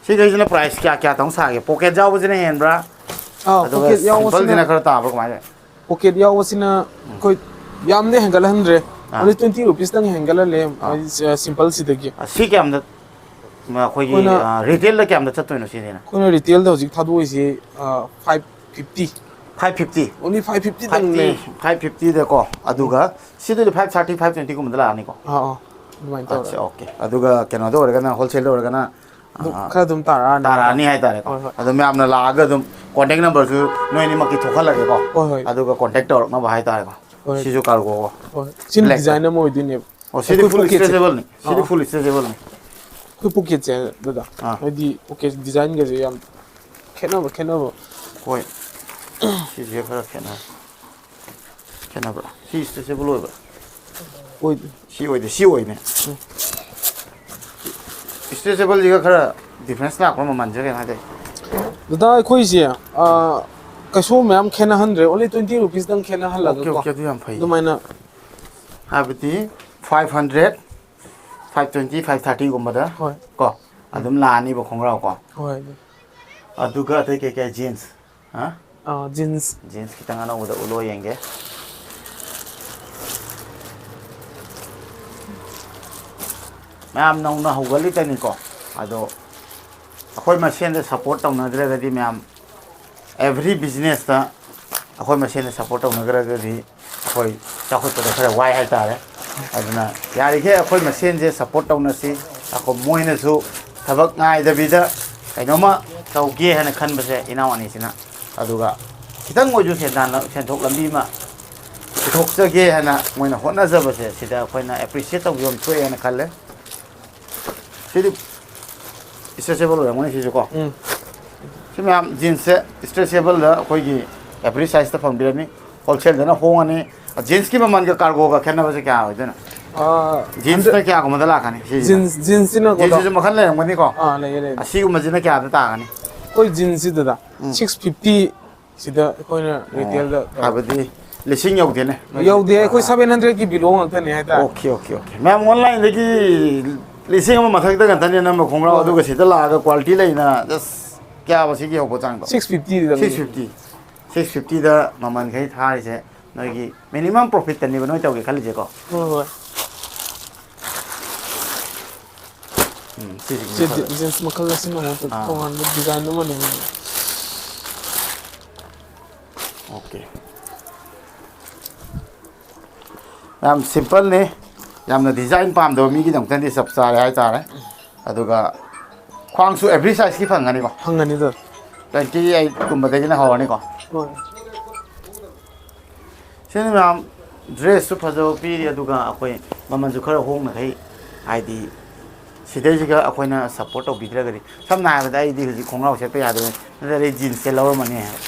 ꯁꯤꯈꯩꯁꯤꯅ ꯄ꯭ꯔꯥꯏꯁ ꯀꯌꯥ ꯀꯌꯥ ꯇꯧ ꯁꯥꯒꯦ? ꯄꯣꯀꯦꯠ ꯌꯥꯎꯕꯁꯤꯅ ꯍꯦꯟꯕ꯭ꯔꯥ? ꯑꯥ, ꯑꯗꯨꯒ ꯄꯣꯀꯦꯠ ꯌꯥꯎꯕꯁꯤꯅ ꯁꯤꯝꯄꯜꯁꯤꯅ ꯈꯔ ꯇꯥꯕ꯭ꯔꯥ ꯀꯃꯥꯏꯅ ꯇꯧꯋꯤ? ꯄꯣꯀꯦꯠ ꯌꯥꯎꯕꯁꯤꯅ ꯎꯝ꯫ ꯑꯩꯈꯣꯏ ꯌꯥꯝꯗꯤ ꯍꯦꯟꯒꯠꯍꯟꯗ꯭ꯔꯦ꯫ ꯑꯥ꯫ ꯑꯣꯟꯂꯤ ꯇ꯭ꯋꯦꯟꯇꯤ ꯔꯨꯄꯤꯁꯇꯪ ꯍꯦꯟꯒꯠꯍꯜꯂꯦ, ꯑꯥ꯫ ꯍꯥꯏꯗꯤ, ꯑ, ꯁꯤꯝꯄꯜꯁꯤꯗꯒꯤ꯫ ꯑ, ꯁꯤ ꯀꯌꯥꯝꯗ, ꯃ, ꯑꯩꯈꯣꯏꯒꯤ, ꯑꯩꯈꯣꯏꯅ ꯑ, ꯔꯤꯇꯦꯜꯗ ꯀꯌꯥꯝꯗ ꯆꯠꯇꯣꯏꯅꯣ ꯁꯤꯁꯤꯅ? ꯑꯩꯈꯣꯏꯅ ꯔꯤꯇꯦꯜꯗ ꯍꯧꯖꯤꯛ ꯊꯥꯗꯣꯛꯏꯁꯤ, ꯑ, five fifty. Five fifty? Only five ꯐꯤꯐꯇꯤꯗꯪꯅꯦ꯫ ꯐꯥꯏꯚ ꯐꯤꯐꯇꯤꯗꯀꯣ, ꯑꯗꯨꯒ ꯁꯤꯗꯗꯤ ꯐꯥꯏꯚ ꯊꯥꯔꯇꯤ, ꯐꯥꯏꯚ ꯇ꯭ꯋꯦꯟꯇꯤꯒꯨꯝꯕꯗ ꯂꯥꯛꯑꯅꯤꯀꯣ? ꯑꯥ, ꯑꯥ, ꯑꯗꯨꯃꯥꯏꯅ ꯇꯧꯔꯦ꯫ ꯑꯠꯆꯥ, ꯑꯣꯀꯦ꯫ ꯑꯗꯨꯒ ꯀꯩꯅꯣꯗ ꯑꯣꯏꯔꯒꯅ, ꯍꯣꯜꯁꯦꯜꯗ ꯑꯣꯏꯔꯒꯅ, ꯑꯗꯨꯝ ꯑꯥ, ꯈꯔ ꯑꯗꯨꯝ ꯇꯥꯔꯛꯑꯅꯤ ꯇꯥꯔꯛꯑꯅꯤ ꯍꯥꯏꯇꯥꯔꯦ꯫ ꯍꯥꯏꯇꯥꯔꯦꯀꯣ꯫ ꯍꯣꯏ, ꯍꯣꯏ꯫ ꯑꯗꯣ ꯃꯌꯥꯝꯅ ꯂꯥꯛꯑꯒ ꯑꯗꯨꯝ ꯀꯣꯟꯇꯦꯛ ꯅꯝꯕꯔꯁꯨ ꯅꯣꯏ ꯑꯅꯤꯃꯛꯀꯤ ꯊꯣꯛꯍꯜꯂꯒꯦꯀꯣ꯫ ꯍꯣꯏ, ꯍꯣꯏ꯫ ꯑꯗꯨꯒ ꯀꯣꯟꯇꯦꯛ ꯇꯧꯔꯛꯅꯕ ꯍꯥꯏꯇꯥꯔꯦꯀꯣ꯫ ꯍꯣꯏ꯫ ꯁꯤꯁꯨ ꯀꯥꯔꯒꯣ꯫ ꯍꯣꯏ꯫ ꯁꯤꯅ ꯕ꯭ꯂꯦꯛꯇ꯫ ꯗꯤꯖꯥꯏꯟ ꯑꯃ ꯑꯣꯏꯗꯣꯏꯅꯦꯕ꯫ ꯑꯣ, ꯁꯤꯗꯤ ꯑꯩꯈꯣꯏ ꯐꯨꯜ ꯄꯣꯀꯦꯠꯁꯦ꯫ ꯏꯁꯇ꯭ꯔꯦꯆꯦꯕꯜꯅꯤ꯫ ꯁꯤꯗꯤ ꯑꯥ꯫ ꯐꯨꯜ ꯏꯁꯇ꯭ꯔꯦꯆꯦꯕꯜꯅꯤ꯫ ꯑꯩꯈꯣꯏ ꯄꯣꯀꯦꯠꯁꯦ ꯗꯥꯗꯥ꯫ ꯑꯥ꯫ ꯍꯥꯏꯗꯤ ꯄꯣꯀꯦꯠ ꯗꯤꯖꯥꯏꯟꯒꯁꯦ ꯌꯥꯝ ꯈꯦꯠꯅꯕ, ꯈꯦꯠꯅꯕ꯫ ꯍꯣꯏ꯫ ꯁꯤꯁꯦ ꯈꯔ ꯈꯦꯠꯅꯔꯦ꯫ ꯈꯦꯠꯅꯕ꯭ꯔꯥ? ꯁꯤ ꯏꯁꯇ꯭ꯔꯦꯆꯦꯕꯜ ꯑꯣꯏꯕ꯭ꯔꯥ? ꯑꯣꯏꯗꯦ꯫ ꯁꯤ ꯑꯣꯏꯗꯦ, ꯁꯤ ꯑꯣꯏꯅꯦ꯫ ꯎꯝ꯫ ꯏꯁꯇ꯭ꯔꯦꯆꯦꯕꯜꯁꯤꯒ ꯈꯔ ꯗꯤꯐ꯭ꯔꯦꯟꯁ ꯂꯥꯛꯄ꯭ꯔꯥ ꯃꯃꯜꯁꯦ ꯀꯩꯅꯣ ꯍꯥꯏꯗꯤ? ꯗꯥꯗꯥ, ꯑꯩꯈꯣꯏꯁꯦ, ꯑꯥ, ꯀꯩꯁꯨ ꯃꯌꯥꯝ ꯈꯦꯠꯅꯍꯟꯗ꯭ꯔꯦ꯫ ꯑꯣꯟꯂꯤ ꯇ꯭ꯋꯦꯟꯇꯤ ꯔꯨꯄꯤꯁꯇꯪ ꯈꯦꯠꯅꯍꯜꯂꯒꯀꯣ꯫ ꯑꯣꯀꯦ, ꯑꯣꯀꯦ, ꯑꯗꯨ ꯌꯥꯝ ꯐꯩ꯫ ꯑꯗꯨꯃꯥꯏꯅ꯫ ꯍꯥꯏꯕꯗꯤ five hundred, five twenty, five ꯊꯥꯔꯇꯤꯒꯨꯝꯕꯗ ꯍꯣꯏ꯫ ꯀꯣ, ꯎꯝ꯫ ꯑꯗꯨꯝ ꯂꯥꯛꯑꯅꯤꯕ ꯈꯣꯡꯒ꯭ꯔꯥꯎ ꯀꯣ꯫ ꯍꯣꯏ꯫ ꯑꯗꯨꯒ ꯑꯇꯩ ꯀꯩꯀꯩ ꯖꯤꯟꯁ? ꯍꯥ? ꯑꯥ, ꯖꯤꯟꯁ꯫ ꯖꯤꯟꯁ ꯈꯤꯇꯪ ꯑꯅꯧꯕꯗ ꯎꯠꯂꯣ ꯌꯦꯡꯒꯦ꯫ ꯃꯌꯥꯝ ꯅꯧꯅ ꯍꯧꯒꯠꯂꯤꯇꯅꯤꯀꯣ, ꯑꯗꯣ ꯑꯩꯈꯣꯏ ꯃꯁꯦꯟꯗ ꯁꯞꯄꯣꯔꯠ ꯇꯧꯅꯗ꯭ꯔꯒꯗꯤ ꯃꯌꯥꯝ, ꯑꯦꯚ꯭ꯔꯤ ꯕꯤꯖꯤꯅꯦꯁꯇ ꯑꯩꯈꯣꯏ ꯃꯁꯦꯟꯗ ꯁꯞꯄꯣꯔꯠ ꯇꯧꯅꯗ꯭ꯔꯒꯗꯤ ꯑꯩꯈꯣꯏ ꯆꯥꯎꯈꯠꯄꯗ ꯈꯔ ꯋꯥꯏ ꯍꯥꯏꯇꯥꯔꯦ꯫ ꯑꯗꯨꯅ ꯌꯥꯔꯤꯈꯩ ꯑꯩꯈꯣꯏ ꯃꯁꯦꯟꯁꯦ ꯁꯞꯄꯣꯔꯠ ꯇꯧꯅꯁꯤ꯫ ꯑꯩꯈꯣꯏ ꯃꯣꯏꯅꯁꯨ ꯊꯕꯛ ꯉꯥꯏꯗꯕꯤꯗ ꯀꯩꯅꯣꯝꯃ ꯇꯧꯒꯦ ꯍꯥꯏꯅ ꯈꯟꯕꯁꯦ ꯏꯅꯥꯎ ꯑꯅꯤꯁꯤꯅ꯫ ꯑꯗꯨꯒ ꯈꯤꯇꯪ ꯑꯣꯏꯁꯨ ꯁꯦꯟꯗꯥꯟ-, ꯁꯦꯟꯊꯣꯛ ꯂꯝꯕꯤ ꯑꯃ ꯄꯨꯊꯣꯛꯆꯒꯦ ꯍꯥꯏꯅ ꯃꯣꯏꯅ ꯍꯣꯠꯅꯖꯕꯁꯦ ꯁꯤꯗ ꯑꯩꯈꯣꯏꯅ ꯑꯦꯄ꯭ꯔꯤꯁꯤꯌꯦꯠ ꯇꯧꯕꯤꯕ ꯑꯃ ꯊꯣꯛꯑꯦꯅ ꯈꯜꯂꯦ꯫ ꯁꯤꯗꯤ ꯏꯁꯇ꯭ꯔꯦꯆꯦꯕꯜ ꯑꯣꯏꯔꯝꯒꯅꯤ ꯁꯤꯁꯨ ꯀꯣ꯫ ꯎꯝ꯫ ꯁꯤ ꯃꯌꯥꯝ ꯖꯤꯟꯁꯁꯦ ꯏꯁꯇ꯭ꯔꯦꯆꯦꯕꯜꯗ ꯑꯩꯈꯣꯏꯒꯤ ꯑꯦꯚꯔꯤ ꯁꯥꯏꯖꯇ ꯐꯪꯕꯤꯔꯅꯤ꯫ ꯍꯣꯜꯁꯦꯜꯗꯅ ꯍꯣꯡꯉꯅꯤ꯫ ꯖꯤꯟꯁꯀꯤ ꯃꯃꯜꯒ ꯀꯥꯔꯒꯣꯒ ꯈꯦꯠꯅꯕꯁꯦ ꯀꯌꯥ ꯑꯣꯏꯗꯣꯏꯅꯣ? ꯑꯥ, ꯖꯤꯟꯁꯅ ꯍꯟꯗꯛ ꯀꯌꯥꯒꯨꯝꯕꯗ ꯂꯥꯛꯀꯅꯤ ꯁꯤꯁꯤꯅ? ꯖꯤꯟꯁ, ꯖꯤꯟꯁꯁꯤꯅꯀꯣ, ꯖꯤꯟꯁꯁꯤꯁꯨ ꯃꯈꯜ ꯂꯩꯔꯝꯒꯅꯤꯀꯣ? ꯑꯥ, ꯂꯩꯌꯦ, ꯂꯩꯌꯦ꯫ ꯑꯁꯤꯒꯨꯝꯕꯁꯤꯅ ꯀꯌꯥꯗ ꯇꯥꯒꯅꯤ? ꯑꯩꯈꯣꯏ ꯖꯤꯟꯁꯁꯤꯗꯗ ꯎꯝ꯫ ꯁꯤꯛꯁ ꯐꯤꯐꯇꯤ ꯁꯤꯗ ꯑꯩꯈꯣꯏꯅ ꯑꯣ, ꯔꯤꯇꯦꯜꯗ ꯇꯧꯔꯦ꯫ ꯍꯥꯏꯕꯗꯤ ꯂꯤꯁꯤꯡ ꯌꯧꯗꯦꯅꯦ? ꯌꯧꯗꯦ, ꯑꯩꯈꯣꯏ ꯁꯚꯦꯟ ꯍꯟꯗ꯭ꯔꯦꯠꯀꯤ ꯕꯤꯂꯣ ꯉꯥꯛꯇꯅꯦ ꯍꯥꯏꯇꯥꯔꯦ꯫ Okay, okay, okay. ꯃꯌꯥꯝ ꯑꯣꯟꯂꯥꯏꯟꯗꯒꯤ ꯂꯤꯁꯤꯡ ꯑꯃ ꯃꯊꯛꯇ ꯉꯥꯛꯇꯅꯦ ꯅꯝꯕ ꯈꯣꯡꯒ꯭ꯔꯥꯎ, ꯍꯣꯏ꯫ ꯑꯗꯨꯒ ꯁꯤꯗ ꯂꯥꯛꯑꯒ ꯀ꯭ꯋꯥꯂꯤꯇꯤ ꯂꯩꯅ ꯖꯁ ꯀꯌꯥꯕ ꯁꯤꯒꯤ ꯌꯧꯕ ꯆꯥꯡꯗꯣ? ꯁꯤꯛꯁ ꯐꯤꯐꯇꯤꯗ ꯁꯤꯛꯁ ꯐꯤꯐꯇꯤ꯫ ꯁꯤꯛꯁ ꯐꯤꯐꯇꯤꯗ ꯃꯃꯜꯈꯩ ꯊꯥꯔꯤꯁꯦ ꯅꯣꯏꯒꯤ ꯃꯤꯅꯤꯃꯝ ꯄ꯭ꯔꯣꯐꯤꯠꯇꯅꯦꯕ ꯅꯣꯏ ꯇꯧꯒꯦ ꯈꯜꯂꯤꯁꯦꯀꯣ? ꯍꯣꯏ, ꯍꯣꯏ꯫ ꯎꯝ, ꯁꯤꯁꯤꯡꯁꯦ ꯁꯤ ꯐꯖꯩ꯫ ꯖꯤꯟꯁ ꯃꯈꯜ ꯑꯁꯤꯅ ꯑꯃꯨꯛ ꯑꯥ꯫ ꯇꯣꯉꯥꯟꯕ ꯗꯤꯖꯥꯏꯟ ꯑꯃꯅꯦ꯫ ꯑꯣꯀꯦ꯫ ꯌꯥꯝ ꯁꯤꯝꯄꯜꯅꯤ꯫ ꯌꯥꯝꯅ ꯗꯤꯖꯥꯏꯟ ꯄꯥꯝꯗꯕ ꯃꯤꯒꯤꯗꯃꯛꯇꯗꯤ ꯆꯞ ꯆꯥꯔꯦ ꯍꯥꯏꯇꯥꯔꯦ꯫ ꯑꯗꯨꯒ ꯈ꯭ꯋꯥꯡꯁꯨ ꯑꯦꯚ꯭ꯔꯤ ꯁꯥꯏꯖꯀꯤ ꯐꯪꯒꯅꯤꯀꯣ? ꯐꯪꯒꯅꯤꯗ꯫ ꯇ꯭ꯋꯦꯟꯇꯤ ꯑꯩꯠꯀꯨꯝꯕꯗꯒꯤꯅ ꯍꯧꯔꯅꯤꯀꯣ? ꯍꯣꯏ꯫ ꯁꯤꯅ ꯃꯌꯥꯝ ꯗ꯭ꯔꯦꯁꯁꯨ ꯐꯖꯕ ꯄꯤꯔꯤ, ꯑꯗꯨꯒ ꯑꯩꯈꯣꯏ ꯃꯃꯜꯁꯨ ꯈꯔ ꯍꯣꯡꯅꯈꯩ, ꯍꯥꯏꯗꯤ ꯁꯤꯗꯩꯁꯤꯒ ꯑꯩꯈꯣꯏꯅ ꯁꯞꯄꯣꯔꯠ ꯇꯧꯕꯤꯗ꯭ꯔꯒꯗꯤ, ꯁꯝꯅ ꯍꯥꯏꯔꯕꯗ ꯑꯩꯗꯤ ꯍꯧꯖꯤꯛ ꯈꯣꯡꯒ꯭ꯔꯥꯎ ꯁꯦꯠꯄ ꯌꯥꯗꯕꯅꯤ, ꯅꯠꯇ꯭ꯔꯗꯤ ꯑꯩ ꯖꯤꯟꯁꯁꯦ ꯂꯧꯔꯝꯃꯅꯤ ꯍꯥꯏꯕ꯫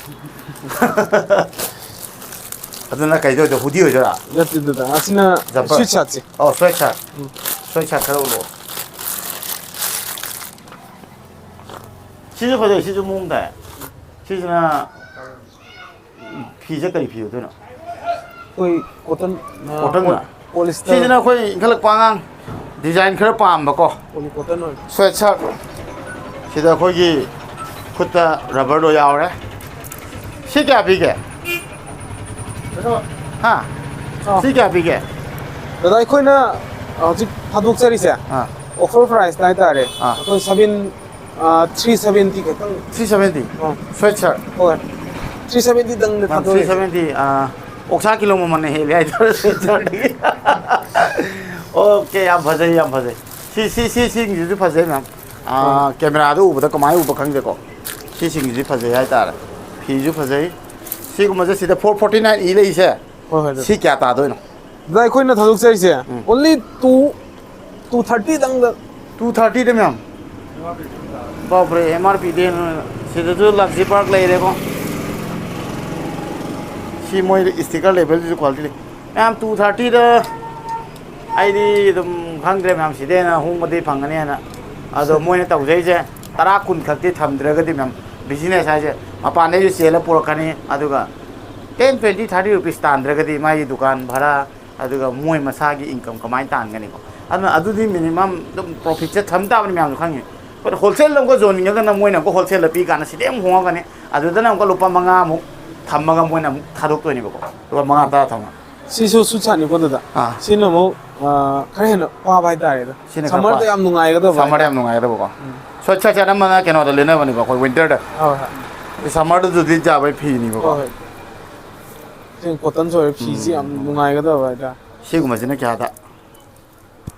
ꯑꯗꯨꯅ ꯀꯩꯗ ꯑꯣꯏꯗꯣꯏ, ꯍꯨꯗꯤ ꯑꯣꯏꯗꯣꯏꯔꯥ? ꯅꯠꯇꯦ, ꯅꯠꯇꯦ, ꯑꯁꯤꯅ ꯖꯝꯄꯔ? ꯁ꯭ꯋꯤꯠ ꯁꯥꯔꯠꯁꯦ꯫ ꯑꯣ, ꯁ꯭ꯋꯦꯠ ꯁꯥꯔꯠ꯫ ꯎꯝ꯫ ꯁ꯭ꯋꯦꯠ ꯁꯥꯔꯠ ꯈꯔ ꯎꯠꯂꯛꯑꯣ꯫ ꯁꯤꯁꯨ ꯐꯖꯩ, ꯁꯤꯁꯨ ꯃꯑꯣꯡ ꯇꯥꯏ꯫ ꯁꯤꯁꯤꯅ ꯐꯤꯁꯦ ꯀꯔꯤ ꯐꯤ ꯑꯣꯏꯗꯣꯏꯅꯣ? ꯑꯩꯈꯣꯏ ꯀꯣꯇꯟ, ꯑ, ꯀꯣꯇꯟ? ꯄꯣ-, ꯄꯣꯂꯤꯁꯇꯔ꯫ ꯁꯤꯁꯤꯅ ꯑꯩꯈꯣꯏ ꯏꯟꯈꯠꯂꯛꯄ ꯑꯉꯥꯡ ꯗꯤꯖꯥꯏꯟ ꯈꯔ ꯄꯥꯝꯕꯀꯣ꯫ ꯄꯣꯂꯤ ꯀꯣꯇꯟ ꯑꯣꯏꯕ꯫ Sweat shirt. ꯁꯤꯗ ꯑꯩꯈꯣꯏꯒꯤ ꯈꯨꯠꯇ ꯔꯕꯔꯗꯣ ꯌꯥꯎꯔꯦ꯫ ꯁꯤ ꯀꯌꯥ ꯄꯤꯒꯦ? ꯍꯥ? ꯑꯥ꯫ ꯁꯤ ꯀꯌꯥ ꯄꯤꯒꯦ? ꯗꯗꯥ, ꯑꯩꯈꯣꯏꯅ ꯍꯧꯖꯤꯛ ꯊꯥꯗꯣꯛꯆꯔꯤꯁꯦ ꯑꯥ꯫ ꯑꯣꯐꯔ ꯄ꯭ꯔꯥꯏꯁꯇ ꯍꯥꯏꯇꯥꯔꯦ꯫ ꯑꯥ꯫ ꯑꯩꯈꯣꯏ ꯁꯚꯦꯟ ꯑꯥ, ꯊ꯭ꯔꯤ ꯁꯚꯦꯟꯇꯤ ꯈꯛꯇꯪ꯫ Three seventy? ꯑꯥ꯫ Sweatshirt? ꯍꯣꯏ꯫ ꯊ꯭ꯔꯤ ꯁꯚꯦꯟꯇꯤ ꯗꯪꯅꯦ ꯃꯥ ꯊꯥꯗꯣꯛꯏꯁꯦ꯫ ꯊ꯭ꯔꯤ ꯁꯚꯦꯟꯇꯤ, ꯑꯥ, ꯑꯣꯛꯁꯥ ꯀꯤꯂꯣ ꯃꯃꯜꯅ ꯍꯦꯜꯂꯦ ꯍꯥꯏꯇꯥꯔꯦ, ꯁ꯭ꯋꯦꯠ ꯁꯥꯔꯠꯇꯒꯤ꯫ ꯑꯣꯀꯦ, ꯌꯥꯝ ꯐꯖꯩ, ꯌꯥꯝ ꯐꯖꯩ꯫ ꯁꯤ ꯁꯤ ꯁꯤꯁꯤꯡꯁꯤꯁꯨ ꯐꯖꯩ ꯃꯌꯥꯝ꯫ ꯑꯥ, ꯀꯦꯃꯦꯔꯥꯗ ꯎꯕꯗ ꯀꯃꯥꯏꯅ ꯎꯕ ꯈꯪꯗꯦꯀꯣ꯫ ꯁꯤꯁꯤꯡꯁꯤꯗꯤ ꯐꯖꯩ ꯍꯥꯏꯇꯥꯔꯦ꯫ ꯐꯤꯁꯨ ꯐꯖꯩ꯫ ꯁꯤꯒꯨꯝꯕꯁꯦ ꯁꯤꯗ ꯐꯣꯔ ꯐꯣꯔꯇꯤ ꯅꯥꯏꯟ ꯏ ꯂꯩꯁꯦ꯫ ꯍꯣꯏ ꯍꯣꯏ, ꯁꯤ ꯀꯌꯥ ꯇꯥꯗꯣꯏꯅꯣ? ꯗꯥ, ꯑꯩꯈꯣꯏꯅ ꯊꯥꯗꯣꯛꯆꯔꯤꯁꯦ ꯎꯝ꯫ ꯑꯣꯟꯂꯤ ꯇꯨ ꯇꯨ ꯊꯥꯔꯇꯤꯗꯪꯗ꯫ ꯇꯨ ꯊꯥꯔꯇꯤꯗ ꯃꯌꯥꯝ꯫ ꯕꯥꯞꯔꯦ, ꯑꯦꯝ ꯑꯥꯔ ꯄꯤꯗꯤ ꯁꯤꯗꯁꯨ ꯂꯛꯖꯤ ꯄꯥꯔꯛ ꯂꯩꯔꯦꯀꯣ꯫ ꯁꯤ ꯃꯣꯏ ꯏꯁꯇꯤꯀꯔ ꯂꯦꯕꯦꯜꯁꯤꯁꯨ ꯀ꯭ꯋꯥꯂꯤꯇꯤ ꯂꯩ꯫ ꯃꯌꯥꯝ ꯇꯨ ꯊꯥꯔꯇꯤꯗ ꯑꯩꯗꯤ ꯑꯗꯨꯝ ꯈꯪꯗ꯭ꯔꯦ ꯃꯌꯥꯝ, ꯁꯤꯗꯩ ꯍꯦꯟꯅ ꯍꯣꯡꯕꯗꯤ ꯐꯪꯒꯅꯤ ꯍꯥꯏꯅ꯫ ꯑꯗꯣ ꯃꯣꯏꯅ ꯇꯧꯖꯩꯁꯦ ꯇꯔꯥ ꯀꯨꯟ ꯈꯛꯇꯤ ꯊꯝꯗ꯭ꯔꯒꯗꯤ ꯃꯌꯥꯝ, ꯕꯤꯖꯤꯅꯦꯁ ꯍꯥꯏꯁꯦ ꯃꯄꯥꯟꯗꯩꯁꯨ ꯆꯦꯜꯂ ꯄꯨꯔꯛꯀꯅꯤ, ꯑꯗꯨꯒ ten, twenty, thirty rupees ꯇꯥꯟꯗ꯭ꯔꯒꯗꯤ ꯃꯥꯒꯤ ꯗꯨꯀꯥꯟ ꯚꯔꯥ, ꯑꯗꯨꯒ ꯃꯣꯏ ꯃꯁꯥꯒꯤ ꯏꯟꯀꯝ ꯀꯃꯥꯏꯅ ꯇꯥꯟꯒꯅꯤꯀꯣ? ꯑꯗꯨꯅ ꯑꯗꯨꯗꯤ ꯃꯤꯅꯤꯃꯝ ꯑꯗꯨꯝ ꯄ꯭ꯔꯣꯐꯤꯠꯁꯦ ꯊꯝ ꯇꯥꯕꯅꯤ ꯃꯌꯥꯝꯁꯨ ꯈꯪꯉꯤ꯫ ꯑꯩꯈꯣꯏꯅ ꯍꯣꯜꯁꯦꯜꯗ ꯑꯃꯨꯛꯀ ꯌꯣꯟꯅꯤꯡꯉꯒꯅ ꯃꯣꯏꯅ ꯑꯃꯨꯛꯀ ꯍꯣꯜꯁꯦꯜꯗ ꯄꯤ ꯀꯥꯟꯗ ꯁꯤꯗꯩ ꯑꯃꯨꯛ ꯍꯣꯡꯉꯛꯀꯅꯤ꯫ ꯑꯗꯨꯗꯅ ꯑꯃꯨꯛꯀ ꯂꯨꯄꯥ ꯃꯉꯥꯃꯨꯛ ꯊꯝꯃꯒ ꯃꯣꯏꯅ ꯑꯃꯨꯛ ꯊꯥꯗꯣꯛꯇꯣꯏꯅꯦꯕꯀꯣ, ꯂꯨꯄꯥ ꯃꯉꯥ ꯇꯔꯥ ꯊꯝꯃꯒ꯫ ꯁꯤꯁꯨ ꯁꯨꯠ ꯁꯥꯠꯅꯤꯀꯣ ꯑꯗꯨꯗ? ꯑꯥ꯫ ꯁꯤꯅ ꯑꯃꯨꯛ, ꯑꯥ, ꯈꯔ ꯍꯦꯟꯅ ꯄꯥꯕ ꯍꯥꯏꯇꯥꯔꯦꯗ꯫ ꯁꯤꯅ ꯈꯔ ꯁꯝꯃꯔꯗ ꯄꯥ-, ꯌꯥꯝ ꯅꯨꯡꯉꯥꯏꯒꯗꯕ ꯁꯝꯃꯔꯗ ꯍꯥꯏꯇꯥꯔꯦ꯫ ꯌꯥꯝ ꯅꯨꯡꯉꯥꯏꯒꯗꯕꯀꯣ꯫ ꯎꯝ꯫ ꯁꯨꯠ ꯁꯥꯠ ꯁꯥꯠ ꯑꯃꯅ ꯀꯩꯅꯣꯗ ꯂꯤꯠꯅꯕꯅꯤꯀꯣ, ꯑꯩꯈꯣꯏ ꯋꯤꯟꯇꯔꯗ꯫ ꯍꯣꯏ ꯍꯣꯏ꯫ ꯁꯝꯃꯔꯗꯁꯨ ꯂꯤꯠ ꯌꯥꯕꯒꯤ ꯐꯤꯅꯤꯕꯀꯣ꯫ ꯍꯣꯏ ꯍꯣꯏ꯫ ꯁꯤ ꯀꯣꯇꯟꯁꯨ ꯑꯣꯏꯔꯦ, ꯐꯤꯁꯤ ꯌꯥꯝ ꯎꯝ꯫ ꯅꯨꯡꯉꯥꯏꯒꯗꯕ ꯍꯥꯏꯇꯥꯔꯦ꯫ ꯁꯤꯒꯨꯝꯕꯁꯤꯅ ꯀꯌꯥꯗ?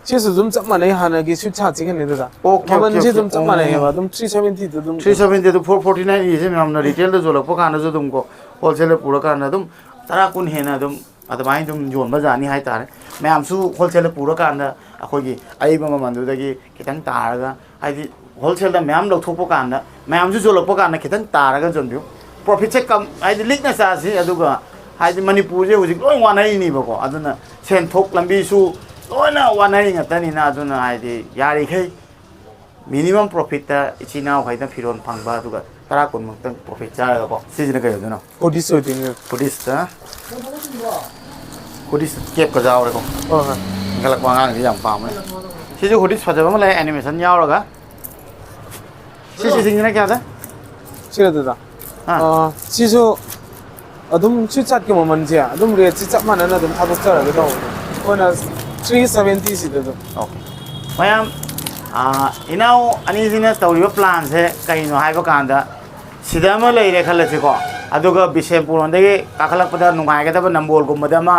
ꯁꯤꯁꯨ ꯑꯗꯨꯝ ꯆꯞ ꯃꯥꯟꯅꯩ ꯍꯥꯟꯅꯒꯤ ꯁꯨꯠ ꯁꯥꯠꯁꯤꯒꯅꯤ ꯑꯗꯨꯗ꯫ ꯑꯣꯀꯦ, ꯑꯣꯀꯦ, ꯃꯃꯜꯁꯦ ꯑꯣꯀꯦ꯫ ꯑꯗꯨꯝ ꯆꯞ ꯃꯥꯟꯅꯩꯌꯦꯕ, ꯑꯣ꯫ ꯑꯗꯨꯝ three seventy ꯗ ꯑꯗꯨꯝ꯫ Three seventy ꯑꯗꯨ four forty nine ꯏꯁꯦ ꯃꯌꯥꯝꯅ ꯔꯤꯇꯦꯜꯗ ꯌꯣꯜꯂꯛꯄ ꯀꯥꯟꯗꯁꯨ ꯑꯗꯨꯝ ꯀꯣ, ꯍꯣꯜꯁꯦꯜꯗ ꯄꯨꯔꯀꯥꯟꯗ ꯑꯗꯨꯝ ꯇꯔꯥ ꯀꯨꯟ ꯍꯦꯟꯅ ꯑꯗꯨꯝ ꯑꯗꯨꯃꯥꯏꯅ ꯑꯗꯨꯝ ꯌꯣꯟꯕ ꯖꯥꯠꯅꯤ ꯍꯥꯏꯇꯥꯔꯦ꯫ ꯃꯌꯥꯝꯁꯨ ꯍꯣꯜꯁꯦꯜꯗ ꯄꯨꯔꯀꯥꯟꯗ ꯑꯩꯈꯣꯏꯒꯤ ꯑꯏꯕ ꯃꯃꯜꯗꯨꯗꯒꯤ ꯈꯤꯇꯪ ꯇꯥꯔꯒ, ꯍꯥꯏꯗꯤ ꯍꯣꯜꯁꯦꯜꯗ ꯃꯌꯥꯝ ꯂꯧꯊꯣꯛꯄ ꯀꯥꯟꯗ ꯃꯌꯥꯝꯁꯨ ꯌꯣꯜꯂꯛꯄ ꯀꯥꯟꯗ ꯈꯤꯇꯪ ꯇꯥꯔꯒ ꯌꯣꯟꯕꯤꯌꯨ꯫ ꯄ꯭ꯔꯣꯐꯤꯠꯁꯦ ꯀꯝ, ꯍꯥꯏꯗꯤ ꯂꯤꯛꯅ ꯆꯥꯁꯤ, ꯑꯗꯨꯒ ꯍꯥꯏꯗꯤ ꯃꯅꯤꯄꯨꯔꯁꯦ ꯍꯧꯖꯤꯛ ꯂꯣꯏ ꯋꯥꯅꯔꯤꯅꯤꯕꯀꯣ, ꯑꯗꯨꯅ ꯁꯦꯟꯊꯣꯛ ꯂꯝꯕꯤꯁꯨ ꯂꯣꯏꯅ ꯋꯥꯅꯔꯤ ꯉꯥꯛꯇꯅꯤꯅ, ꯑꯗꯨꯅ ꯍꯥꯏꯗꯤ ꯌꯥꯔꯤꯈꯩ ꯃꯤꯅꯤꯃꯝ ꯄ꯭ꯔꯣꯐꯤꯠꯇ ꯏꯆꯤꯟ ꯏꯅꯥꯎꯈꯩꯅ ꯐꯤꯔꯣꯜ ꯐꯪꯕ, ꯑꯗꯨꯒ ꯇꯔꯥ ꯀꯨꯟꯃꯨꯛꯇꯪ ꯄ꯭ꯔꯣꯐꯤꯠ ꯆꯥꯔꯒꯀꯣ꯫ ꯁꯤꯁꯤꯅ ꯀꯩ ꯑꯣꯏꯗꯣꯏꯅꯣ? ꯍꯨꯗꯤꯁ ꯑꯣꯏꯗꯣꯏꯅꯦ꯫ ꯍꯨꯗꯤꯁꯇ, ꯍꯨꯗꯤꯁ ꯀꯦꯞꯀ ꯌꯥꯎꯔꯦꯀꯣ꯫ ꯍꯣꯏ ꯍꯣꯏ꯫ ꯏꯟꯈꯠꯂꯛꯄ ꯑꯉꯥꯡꯁꯤ ꯌꯥꯝ ꯄꯥꯝꯃꯦ꯫ ꯁꯤꯁꯨ ꯍꯨꯗꯤꯁ ꯐꯖꯕ ꯑꯃ ꯂꯩ, ꯑꯦꯅꯤꯃꯦꯁꯟ ꯌꯥꯎꯔꯒ꯫ ꯁꯤ, ꯁꯤꯁꯤꯡꯁꯤꯅ ꯀꯌꯥꯗ? ꯁꯤꯔ ꯑꯗꯨꯗ? ꯑꯥ꯫ ꯑꯥ, ꯁꯤꯁꯨ ꯑꯗꯨꯝ ꯁ꯭ꯋꯤꯠ ꯆꯥꯠꯀꯤ ꯃꯃꯜꯁꯦ ꯑꯗꯨꯝ ꯔꯦꯠꯁꯤ ꯆꯞ ꯃꯥꯟꯅꯅ ꯑꯗꯨꯝ ꯊꯥꯗꯣꯛꯆꯔꯒꯦ ꯇꯧꯕꯅꯦ꯫ ꯑꯩꯈꯣꯏꯅ three seventy ꯁꯤꯗ ꯑꯗꯨꯝ꯫ ꯑꯣꯀꯦ꯫ ꯃꯌꯥꯝ, ꯑꯥ, ꯏꯅꯥꯎ ꯑꯅꯤꯁꯤꯅ ꯇꯧꯔꯤꯕ ꯄ꯭ꯂꯥꯟꯁꯦ ꯀꯩꯅꯣ ꯍꯥꯏꯕ ꯀꯥꯟꯗ, ꯁꯤꯗ ꯑꯃ ꯂꯩꯔꯦ ꯈꯜꯂꯁꯤꯀꯣ, ꯑꯗꯨꯒ ꯕꯤꯁꯦꯝꯄꯨꯔ ꯂꯣꯝꯗꯒꯤ ꯀꯥꯈꯠꯂꯛꯄꯗ ꯅꯨꯡꯉꯥꯏꯒꯗꯕ ꯅꯝꯕꯣꯜꯒꯨꯝꯕꯗ ꯑꯃ,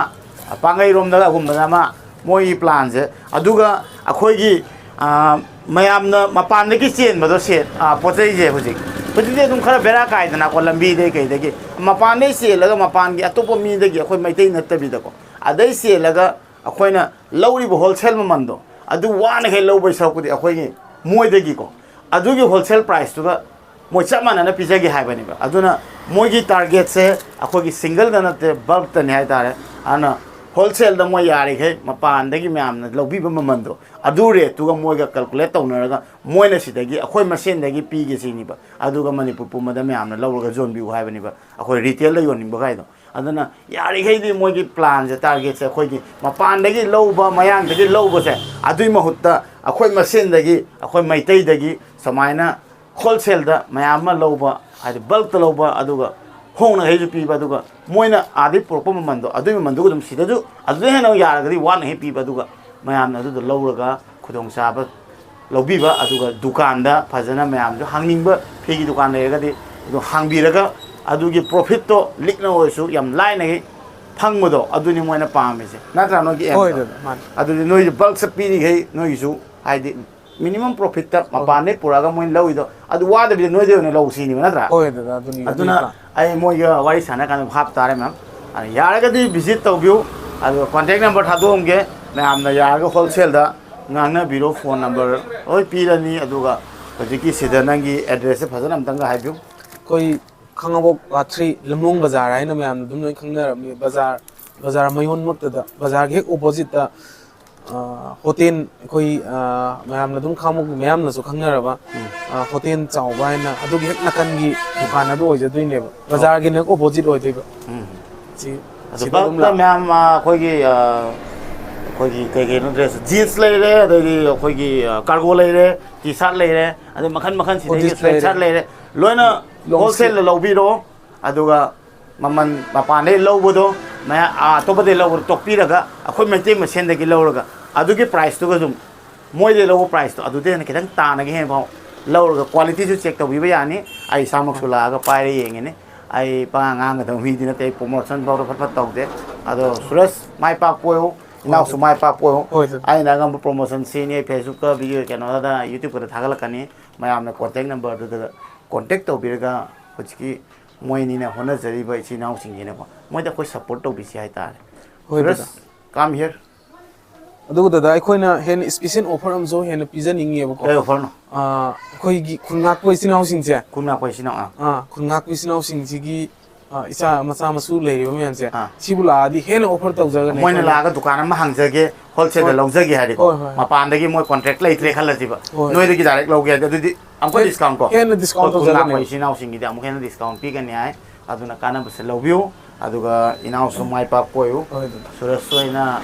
ꯄꯥꯡꯒꯩꯔꯣꯝꯗꯒꯨꯝꯕꯗ ꯑꯃ, ꯃꯣꯏꯒꯤ ꯄ꯭ꯂꯥꯟꯁꯦ꯫ ꯑꯗꯨꯒ ꯑꯩꯈꯣꯏꯒꯤ, ꯑꯥ, ꯃꯌꯥꯝꯅ ꯃꯄꯥꯟꯗꯒꯤ ꯆꯦꯟꯕꯗꯣ ꯁꯦ-, ꯑꯥ, ꯄꯣꯠ ꯆꯩꯁꯦ ꯍꯧꯖꯤꯛ, ꯍꯧꯖꯤꯛꯇꯤ ꯑꯗꯨꯝ ꯈꯔ ꯕꯦꯔꯥ ꯀꯥꯏꯗꯅꯀꯣ, ꯂꯝꯕꯤꯗꯩ ꯀꯩꯗꯒꯤ ꯃꯄꯥꯟꯗꯩ ꯆꯦꯜꯂꯒ ꯃꯄꯥꯟꯒꯤ ꯑꯇꯣꯞꯄ ꯃꯤꯗꯒꯤ, ꯑꯩꯈꯣꯏ ꯃꯩꯇꯩ ꯅꯠꯇꯕꯤꯗꯀꯣ, ꯑꯗꯩ ꯆꯦꯜꯂꯒ ꯑꯩꯈꯣꯏꯅ ꯂꯧꯔꯤꯕ ꯍꯣꯜꯁꯦꯜ ꯃꯃꯜꯗꯣ ꯑꯗꯨ ꯋꯥꯅꯈꯩ ꯂꯧꯕꯩ ꯁꯔꯨꯛꯄꯨꯗꯤ ꯑꯩꯈꯣꯏꯒꯤ ꯃꯣꯏꯗꯒꯤꯀꯣ, ꯑꯗꯨꯒꯤ ꯍꯣꯜꯁꯦꯜ ꯄ꯭ꯔꯥꯏꯁꯇꯨꯒ ꯃꯣꯏ ꯆꯞ ꯃꯥꯟꯅꯅ ꯄꯤꯖꯒꯦ ꯍꯥꯏꯕꯅꯦꯕ꯫ ꯑꯗꯨꯅ ꯃꯣꯏꯒꯤ ꯇꯥꯔꯒꯦꯠꯁꯦ ꯑꯩꯈꯣꯏꯒꯤ ꯁꯤꯡꯒꯜꯗ ꯅꯠꯇꯦ, ꯕꯜꯛꯇꯅꯤ ꯍꯥꯏꯇꯥꯔꯦ꯫ ꯑꯗꯨꯅ ꯍꯣꯜꯁꯦꯜꯗ ꯃꯣꯏ ꯌꯥꯔꯤꯈꯩ ꯃꯄꯥꯟꯗꯒꯤ ꯃꯌꯥꯝꯅ ꯂꯧꯕꯤꯕ ꯃꯃꯜꯗꯣ, ꯑꯗꯨ ꯔꯦꯠꯇꯨꯒ ꯃꯣꯏꯒ ꯀꯦꯜꯀꯨꯂꯦꯠ ꯇꯧꯅꯔꯒ ꯃꯣꯏꯅ ꯁꯤꯗꯒꯤ ꯑꯩꯈꯣꯏ ꯃꯁꯦꯟꯗꯒꯤ ꯄꯤꯒꯦ ꯁꯤꯅꯤꯕ꯫ ꯑꯗꯨꯒ ꯃꯅꯤꯄꯨꯔ ꯄꯨꯝꯕꯗ ꯃꯌꯥꯝꯅ ꯂꯧꯔꯒ ꯌꯣꯟꯕꯤꯌꯨ ꯍꯥꯏꯕꯅꯤꯕ, ꯑꯩꯈꯣꯏ ꯔꯤꯇꯦꯜꯗ ꯌꯣꯟꯅꯤꯡꯕꯈꯩꯗꯣ꯫ ꯑꯗꯨꯅ ꯌꯥꯔꯤꯈꯩꯗꯤ ꯃꯣꯏꯒꯤ ꯄ꯭ꯂꯥꯟꯁꯦ, ꯇꯥꯔꯒꯦꯠꯁꯦ ꯑꯩꯈꯣꯏꯒꯤ ꯃꯄꯥꯟꯗꯒꯤ ꯂꯧꯕ, ꯃꯌꯥꯡꯗꯒꯤ ꯂꯧꯕꯁꯦ, ꯑꯗꯨꯏ ꯃꯍꯨꯠꯇ ꯑꯩꯈꯣꯏ ꯃꯁꯦꯟꯗꯒꯤ, ꯑꯩꯈꯣꯏ ꯃꯩꯇꯩꯗꯒꯤ ꯁꯨꯃꯥꯏꯅ ꯍꯣꯜꯁꯦꯜꯗ ꯃꯌꯥꯝ ꯑꯃ ꯂꯧꯕ, ꯍꯥꯏꯗꯤ ꯕꯜꯛꯇ ꯂꯧꯕ, ꯑꯗꯨꯒ ꯍꯣꯡꯅꯈꯩꯁꯨ ꯄꯤꯕ, ꯑꯗꯨꯒ ꯃꯣꯏꯅ ꯑꯥꯗꯩ ꯄꯨꯔꯛꯄ ꯃꯃꯜꯗꯣ ꯑꯗꯨꯒꯤ ꯃꯃꯜꯗꯨꯒ ꯑꯗꯨꯝ ꯁꯤꯗꯁꯨ ꯑꯗꯨꯗ ꯍꯦꯟꯅ ꯌꯥꯔꯒꯗꯤ ꯋꯥꯠꯅ ꯍꯦꯛ ꯄꯤꯕ, ꯑꯗꯨꯒ ꯃꯌꯥꯝꯅ ꯑꯗꯨꯗꯣ ꯂꯧꯔꯒ ꯈꯨꯗꯣꯡꯆꯥꯕ ꯂꯧꯕꯤꯕ, ꯑꯗꯨꯒ ꯗꯨꯀꯥꯟꯗ ꯐꯖꯅ ꯃꯌꯥꯝꯁꯨ ꯍꯥꯡꯅꯤꯡꯕ ꯐꯤꯒꯤ ꯗꯨꯀꯥꯟ ꯂꯩꯔꯒꯗꯤ ꯑꯗꯨꯝ ꯍꯥꯡꯕꯤꯔꯒ ꯑꯗꯨꯒꯤ ꯄ꯭ꯔꯣꯐꯤꯠꯇꯣ ꯂꯤꯛꯅ ꯑꯣꯏꯔꯁꯨ ꯌꯥꯝ ꯂꯥꯏꯅ ꯍꯦꯛ ꯐꯪꯕꯗꯣ, ꯑꯗꯨꯅꯤ ꯃꯣꯏꯅ ꯄꯥꯝꯃꯤꯁꯦ, ꯅꯠꯇ꯭ꯔꯥ? ꯅꯣꯏꯒꯤ ꯑꯦꯝꯗꯣ꯫ ꯍꯣꯏ, ꯗꯥꯗꯥ, ꯃꯥꯅꯤ꯫ ꯑꯗꯨꯗꯤ ꯅꯣꯏꯁꯨ ꯕꯜꯛꯁ ꯄꯤꯔꯤꯈꯩ ꯅꯣꯏꯒꯤꯁꯨ ꯍꯥꯏꯗꯤ ꯃꯤꯅꯤꯃꯝ ꯄ꯭ꯔꯣꯐꯤꯠꯇ ꯍꯣꯏ꯫ ꯃꯄꯥꯟꯗꯩ ꯄꯨꯔꯛꯑꯒ ꯃꯣꯏꯅ ꯂꯧꯏꯗꯣ ꯑꯗꯨ ꯋꯥꯗꯕꯤꯗ ꯅꯣꯏꯗꯩ ꯑꯣꯏꯅ ꯂꯧ ꯁꯤꯅꯦꯕ, ꯅꯠꯇ꯭ꯔꯥ? ꯍꯣꯏ, ꯗꯥꯗꯥ, ꯑꯗꯨꯅꯤ, ꯑꯗꯨꯅ ꯑꯗꯨꯅꯤ ꯄ꯭ꯂꯥꯟ꯫ ꯑꯩ ꯃꯣꯏꯒ ꯋꯥꯔꯤ ꯁꯥꯟꯅ ꯀꯥꯟꯗ ꯍꯥꯞ ꯇꯥꯔꯦ, ꯃꯦꯝ꯫ ꯑꯗ ꯌꯥꯔꯒꯗꯤ ꯚꯤꯖꯤꯠ ꯇꯧꯕꯤꯌꯨ, ꯑꯗꯨꯒ ꯀꯣꯟꯇꯦꯛ ꯅꯝꯕꯔ ꯊꯥꯗꯣꯛꯑꯝꯒꯦ, ꯃꯌꯥꯝꯅ ꯌꯥꯔꯒ ꯍꯣꯜꯁꯦꯜꯗ ꯉꯥꯡꯅꯕꯤꯔꯣ, ꯐꯣꯟ ꯅꯝꯕꯔ ꯂꯣꯏ ꯄꯤꯔꯅꯤ꯫ ꯑꯗꯨꯒ ꯍꯧꯖꯤꯛꯀꯤ ꯁꯤꯗ ꯅꯪꯒꯤ ꯑꯦꯗ꯭ꯔꯦꯁꯁꯦ ꯐꯖꯅ ꯑꯝꯇꯪꯒ ꯍꯥꯏꯕꯤꯌꯨ꯫ ꯑꯩꯈꯣꯏ ꯈꯥꯡꯉꯕꯣꯛ ꯋꯥꯔꯗ ꯊ꯭ꯔꯤ ꯂꯝꯂꯣꯡ ꯕꯖꯥꯔ ꯍꯥꯏꯅ ꯃꯌꯥꯝꯅ ꯑꯗꯨꯝ ꯂꯣꯏ ꯈꯪꯅꯔꯝꯃꯤ꯫ ꯕꯖꯥꯔ, ꯕꯖꯥꯔ ꯃꯌꯣꯟꯃꯛꯇꯗ, ꯕꯖꯥꯔꯒꯤ ꯍꯦꯛ ꯑꯣꯄꯣꯖꯤꯠꯇ, ꯑ, ꯍꯣꯇꯦꯜ, ꯑꯩꯈꯣꯏ, ꯑ, ꯃꯌꯥꯝꯅ ꯑꯗꯨꯝ ꯈꯥꯡꯉꯕꯣꯛ ꯃꯌꯥꯝꯅꯁꯨ ꯈꯪꯅꯔꯕ, ꯎꯝ꯫ ꯑ, ꯍꯣꯇꯦꯜ ꯆꯥꯎꯕ ꯍꯥꯏꯅ ꯑꯗꯨꯒꯤ ꯍꯦꯛ ꯅꯥꯀꯟꯒꯤ ꯗꯨꯀꯥꯟ ꯑꯗꯨ ꯑꯣꯏꯖꯗꯣꯏꯅꯦꯕ꯫ ꯕꯖꯥꯔꯒꯤꯅ ꯍꯦꯛ ꯑꯣꯄꯣꯖꯤꯠ ꯑꯣꯏꯗꯣꯏꯕ꯫ ꯎꯝ꯫ ꯁꯤ, ꯑꯗꯨ ꯁꯤꯗ ꯑꯗꯨꯝ ꯕꯜꯛꯇ ꯂꯥꯛꯑꯣ꯫ ꯃꯌꯥꯝ, ꯑ, ꯑꯩꯈꯣꯏꯒꯤ, ꯑ, ꯑꯩꯈꯣꯏꯒꯤ ꯀꯩ ꯀꯩꯅꯣ ꯗ꯭ꯔꯦꯁ, ꯖꯤꯟꯁ ꯂꯩꯔꯦ, ꯑꯗꯩꯗꯤ ꯑꯩꯈꯣꯏꯒꯤ, ꯑ, ꯀꯥꯔꯒꯣ ꯂꯩꯔꯦ, ꯇꯤ ꯁꯥꯔꯠ ꯂꯩꯔꯦ, ꯑꯗꯩ ꯃꯈꯜ ꯃꯈꯜ ꯁꯤꯗꯩꯗꯤ ꯍꯣꯗꯤꯁ ꯁ꯭ꯋꯦꯠ ꯁꯥꯔꯠ ꯂꯩꯔꯦ꯫ ꯂꯩꯔꯦ, ꯂꯣꯏꯅ ꯂꯣꯡ ꯍꯣꯜꯁꯦꯜꯗ ꯁ꯭ꯂꯤꯞ꯫ ꯂꯧꯕꯤꯔꯣ꯫ ꯑꯗꯨꯒ ꯃꯃꯜ ꯃꯄꯥꯟꯗꯩ ꯂꯧꯕꯗꯣ, ꯃꯌꯥ-, ꯑꯥ, ꯑꯇꯣꯞꯄꯗꯩ ꯂꯧꯕꯗꯣ ꯇꯣꯛꯄꯤꯔꯒ ꯑꯩꯈꯣꯏ ꯃꯩꯇꯩ ꯃꯁꯦꯟꯗꯒꯤ ꯂꯧꯔꯒ ꯑꯗꯨꯒꯤ ꯄ꯭ꯔꯥꯏꯁꯇꯨꯒ ꯑꯗꯨꯝ ꯃꯣꯏꯗꯩ ꯂꯧꯕ ꯄ꯭ꯔꯥꯏꯁꯇꯣ ꯑꯗꯨꯗꯩ ꯍꯦꯟꯅ ꯈꯤꯇꯪ ꯇꯥꯅꯒ ꯍꯦꯟꯅ ꯐꯥꯎ ꯂꯧꯔꯒ ꯀ꯭ꯋꯥꯂꯤꯇꯤꯁꯨ ꯆꯦꯛ ꯇꯧꯕꯤꯕ ꯌꯥꯅꯤ꯫ ꯑꯩ ꯏꯁꯥꯃꯛꯁꯨ ꯂꯥꯛꯑꯒ ꯄꯥꯏꯔ ꯌꯦꯡꯉꯤꯅꯤ꯫ ꯑꯩ ꯄꯉꯥꯡ ꯉꯥꯡꯒꯗꯕ ꯃꯤꯗꯤ ꯅꯠꯇꯦ, ꯑꯩ ꯄ꯭ꯔꯣꯃꯣꯁꯟ ꯐꯥꯎꯗ ꯐꯠ ꯐꯠ ꯇꯧꯗꯦ꯫ ꯑꯗꯣ ꯁꯨꯔꯦꯁ, ꯃꯥꯏ ꯄꯥꯛꯄ ꯑꯣꯏꯌꯨ꯫ ꯏꯅꯥꯎꯁꯨ ꯃꯥꯏ ꯄꯥꯛꯄ ꯑꯣꯏꯌꯨ꯫ ꯍꯣꯏ, ꯑꯗꯨ ꯑꯩꯅ ꯑꯉꯝꯕ promotion ꯁꯤꯅꯤ, Facebook ꯀ video ꯀꯩꯅꯣꯗ, YouTube ꯀꯗ ꯊꯥꯒꯠꯂꯛꯀꯅꯤ꯫ ꯃꯌꯥꯝꯅ contact number ꯗꯨꯗ contact ꯇꯧꯕꯤꯔꯒ ꯍꯧꯖꯤꯛꯀꯤ ꯃꯣꯏꯅꯤꯅ ꯍꯣꯠꯅꯖꯔꯤꯕ ꯏꯆꯤꯜ ꯏꯅꯥꯎꯁꯤꯡꯁꯤꯅꯀꯣ, ꯃꯣꯏꯗ ꯑꯩꯈꯣꯏ support ꯇꯧꯕꯤꯁꯤ ꯍꯥꯏꯇꯥꯔꯦ꯫ ꯍꯣꯏ, ꯁꯨꯔꯖ, ꯗꯗꯥ꯫ Come here꯫ ꯑꯗꯨꯒ ꯗꯗꯥ, ꯑꯩꯈꯣꯏꯅ ꯍꯦꯟꯅ special offer ꯑꯃꯁꯨ ꯍꯦꯟꯅ ꯄꯤꯖꯅꯤꯡꯉꯦꯕꯀꯣ꯫ ꯀꯩ offer ꯅꯣ? ꯑꯥ, ꯑꯩꯈꯣꯏꯒꯤ ꯈꯨꯟ ꯉꯥꯛꯄ ꯏꯆꯤꯟ ꯏꯅꯥꯎꯁꯤꯡꯁꯦ꯫ ꯈꯨꯟ ꯉꯥꯛꯄ ꯏꯆꯤꯟ ꯏꯅꯥꯎ, ꯑꯥ꯫ ꯑꯥ, ꯈꯨꯟ ꯉꯥꯛꯄ ꯏꯆꯤꯟ ꯏꯅꯥꯎꯁꯤꯡꯁꯤꯒꯤ, ꯑꯥ, ꯏꯆꯥ ꯃꯆꯥ ꯃꯁꯨ ꯂꯩꯔꯤꯕ ꯃꯌꯥꯝꯁꯦ, ꯑꯥ꯫ ꯁꯤꯕꯨ ꯂꯥꯛꯑꯗꯤ ꯍꯦꯟꯅ offer ꯇꯧꯖꯒꯅꯤ ꯃꯣꯏꯅ ꯑꯩꯈꯣꯏꯅ꯫ ꯂꯥꯛꯑꯒ ꯗꯨꯀꯥꯟ ꯑꯃ ꯍꯥꯡꯖꯒꯦ, wholesale ꯗ ꯍꯣꯏ꯫ ꯂꯧꯖꯒꯦ ꯍꯥꯏꯔꯗꯤꯀꯣ, ꯍꯣꯏ, ꯍꯣꯏ꯫ ꯃꯄꯥꯟꯗꯒꯤ ꯃꯣꯏ contract ꯂꯩꯇ꯭ꯔꯦ ꯈꯜꯂꯁꯤꯕ, ꯍꯣꯏ꯫ ꯅꯣꯏꯗꯒꯤ direct ꯂꯧꯒꯦ ꯍꯥꯏꯔꯗꯤ, ꯑꯗꯨꯗꯤ ꯑꯃꯨꯛꯀ ꯍꯦꯟ-, discount ꯀꯣ? ꯍꯦꯟꯅ discount ꯑꯩꯈꯣꯏ ꯈꯨꯟ ꯉꯥꯛꯄ ꯇꯧꯖꯒꯅꯦꯕ꯫ ꯏꯆꯤꯟ ꯏꯅꯥꯎꯁꯤꯡꯒꯤꯗꯤ ꯑꯃꯨꯛ ꯍꯦꯟꯅ discount ꯄꯤꯒꯅꯤ ꯍꯥꯏ꯫ ꯑꯗꯨꯅ ꯀꯥꯟꯅꯕꯁꯦ ꯂꯧꯕꯤꯌꯨ, ꯑꯗꯨꯒ ꯏꯅꯥꯎꯁꯨ ꯃꯥꯏ ꯄꯥꯛꯄ ꯑꯣꯏꯌꯨ꯫ ꯍꯣꯏ, ꯑꯗꯨꯗ꯫ ꯁꯨꯔꯖꯁꯨ ꯑꯩꯅ,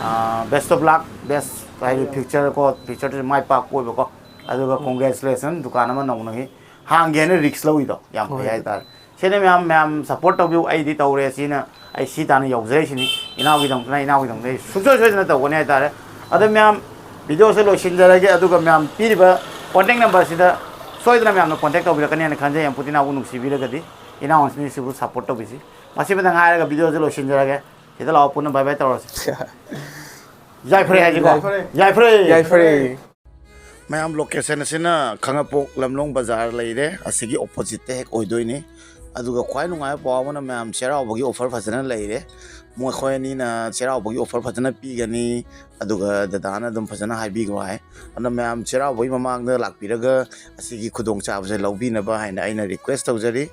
ꯑꯥ, best of luck, best ꯍꯥꯏꯗꯤ ꯍꯣꯏ꯫ Future ꯀꯣ, future ꯗꯁꯨ ꯃꯥꯏ ꯄꯥꯛꯄ ꯑꯣꯏꯕꯀꯣ, ꯑꯗꯨꯒ ꯎꯝ꯫ Congratulation, ꯗꯨꯀꯥꯟ ꯑꯃ ꯅꯧꯅꯒꯤ ꯍꯥꯡꯒꯦꯅ risk ꯂꯧꯏꯗꯣ ꯌꯥꯝ ꯐꯩ ꯍꯣꯏ꯫ ꯍꯥꯏꯇꯥꯔꯦ꯫ ꯁꯤꯅ ꯃꯌꯥꯝ, ꯃꯌꯥꯝ support ꯇꯧꯕꯤꯌꯨ, ꯑꯩꯗꯤ ꯇꯧꯔꯦ, ꯁꯤꯅ ꯑꯩ ꯁꯤ ꯇꯥꯟꯅ ꯌꯧꯖꯔꯛꯏꯁꯤꯅꯤ, ꯏꯅꯥꯎꯒꯤꯗꯃꯛꯇꯅ, ꯏꯅꯥꯎꯒꯤꯗꯃꯛꯇ ꯑꯩ ꯁꯨꯡꯁꯣꯏ ꯁꯣꯏꯗꯅ ꯇꯧꯒꯅꯤ ꯍꯥꯏꯇꯥꯔꯦ꯫ ꯑꯗꯣ ꯃꯌꯥꯝ, video ꯁꯦ ꯂꯣꯏꯁꯤꯟꯖꯔꯒꯦ, ꯑꯗꯨꯒ ꯃꯌꯥꯝ ꯄꯤꯔꯤꯕ contact number ꯁꯤꯗ ꯁꯣꯏꯗꯅ ꯃꯌꯥꯝꯅ contact ꯇꯧꯕꯤꯔꯛꯀꯅꯤ ꯍꯥꯏꯅ ꯈꯟꯖꯩ꯫ ꯌꯥꯝ ꯄꯨꯇꯤꯅꯥꯕꯨ ꯅꯨꯡꯁꯤꯕꯤꯔꯒꯗꯤ ꯏꯅꯥꯎ ꯑꯁꯤꯅꯤꯁꯤꯕꯨ support ꯇꯧꯕꯤꯁꯤ꯫ ꯃꯁꯤꯃꯇꯪ ꯍꯥꯏꯔꯒ video ꯁꯦ ꯂꯣꯏꯁꯤꯟꯖꯔꯒꯦ꯫ ꯁꯤꯗ ꯂꯥꯛꯑꯣ, ꯄꯨꯟꯅ bye bye ꯇꯧꯔꯁꯤ꯫ ꯌꯥꯏꯐꯔꯦ ꯍꯥꯏꯁꯤꯀꯣ? ꯌꯥꯏꯐꯔꯦ꯫ ꯌꯥꯏꯐꯔꯦ꯫ ꯌꯥꯏꯐꯔꯦ꯫ ꯃꯌꯥꯝ, location ꯑꯁꯤꯅ ꯈꯥꯡꯉꯕꯣꯛ ꯂꯝꯂꯣꯡ ꯕꯖꯥꯔ ꯂꯩꯔꯦ, ꯑꯁꯤꯒꯤ opposite ꯇ ꯍꯦꯛ ꯑꯣꯏꯗꯣꯏꯅꯤ꯫ ꯑꯗꯨꯒ ꯈ꯭ꯋꯥꯏ ꯅꯨꯡꯉꯥꯏꯕ ꯄꯥꯎ ꯑꯃꯅ, ꯃꯌꯥꯝ, ꯆꯩꯔꯥꯎꯕꯒꯤ offer ꯐꯖꯅ ꯂꯩꯔꯦ꯫ ꯃꯈꯣꯏ ꯑꯅꯤꯅ ꯆꯩꯔꯥꯎꯕꯒꯤ offer ꯐꯖꯅ ꯄꯤꯒꯅꯤ, ꯑꯗꯨꯒ ꯗꯗꯥꯅ ꯑꯗꯨꯝ ꯐꯖꯅ ꯍꯥꯏꯕꯤꯈ꯭ꯔꯣ ꯍꯥꯏ꯫ ꯑꯗꯨꯅ ꯃꯌꯥꯝ, ꯆꯩꯔꯥꯎꯕꯒꯤ ꯃꯃꯥꯡꯗ ꯂꯥꯛꯄꯤꯔꯒ ꯑꯁꯤꯒꯤ ꯈꯨꯗꯣꯡꯆꯥꯕꯁꯦ ꯂꯧꯕꯤꯅꯕ ꯍꯥꯏꯅ ꯑꯩꯅ request ꯇꯧꯖꯔꯤ꯫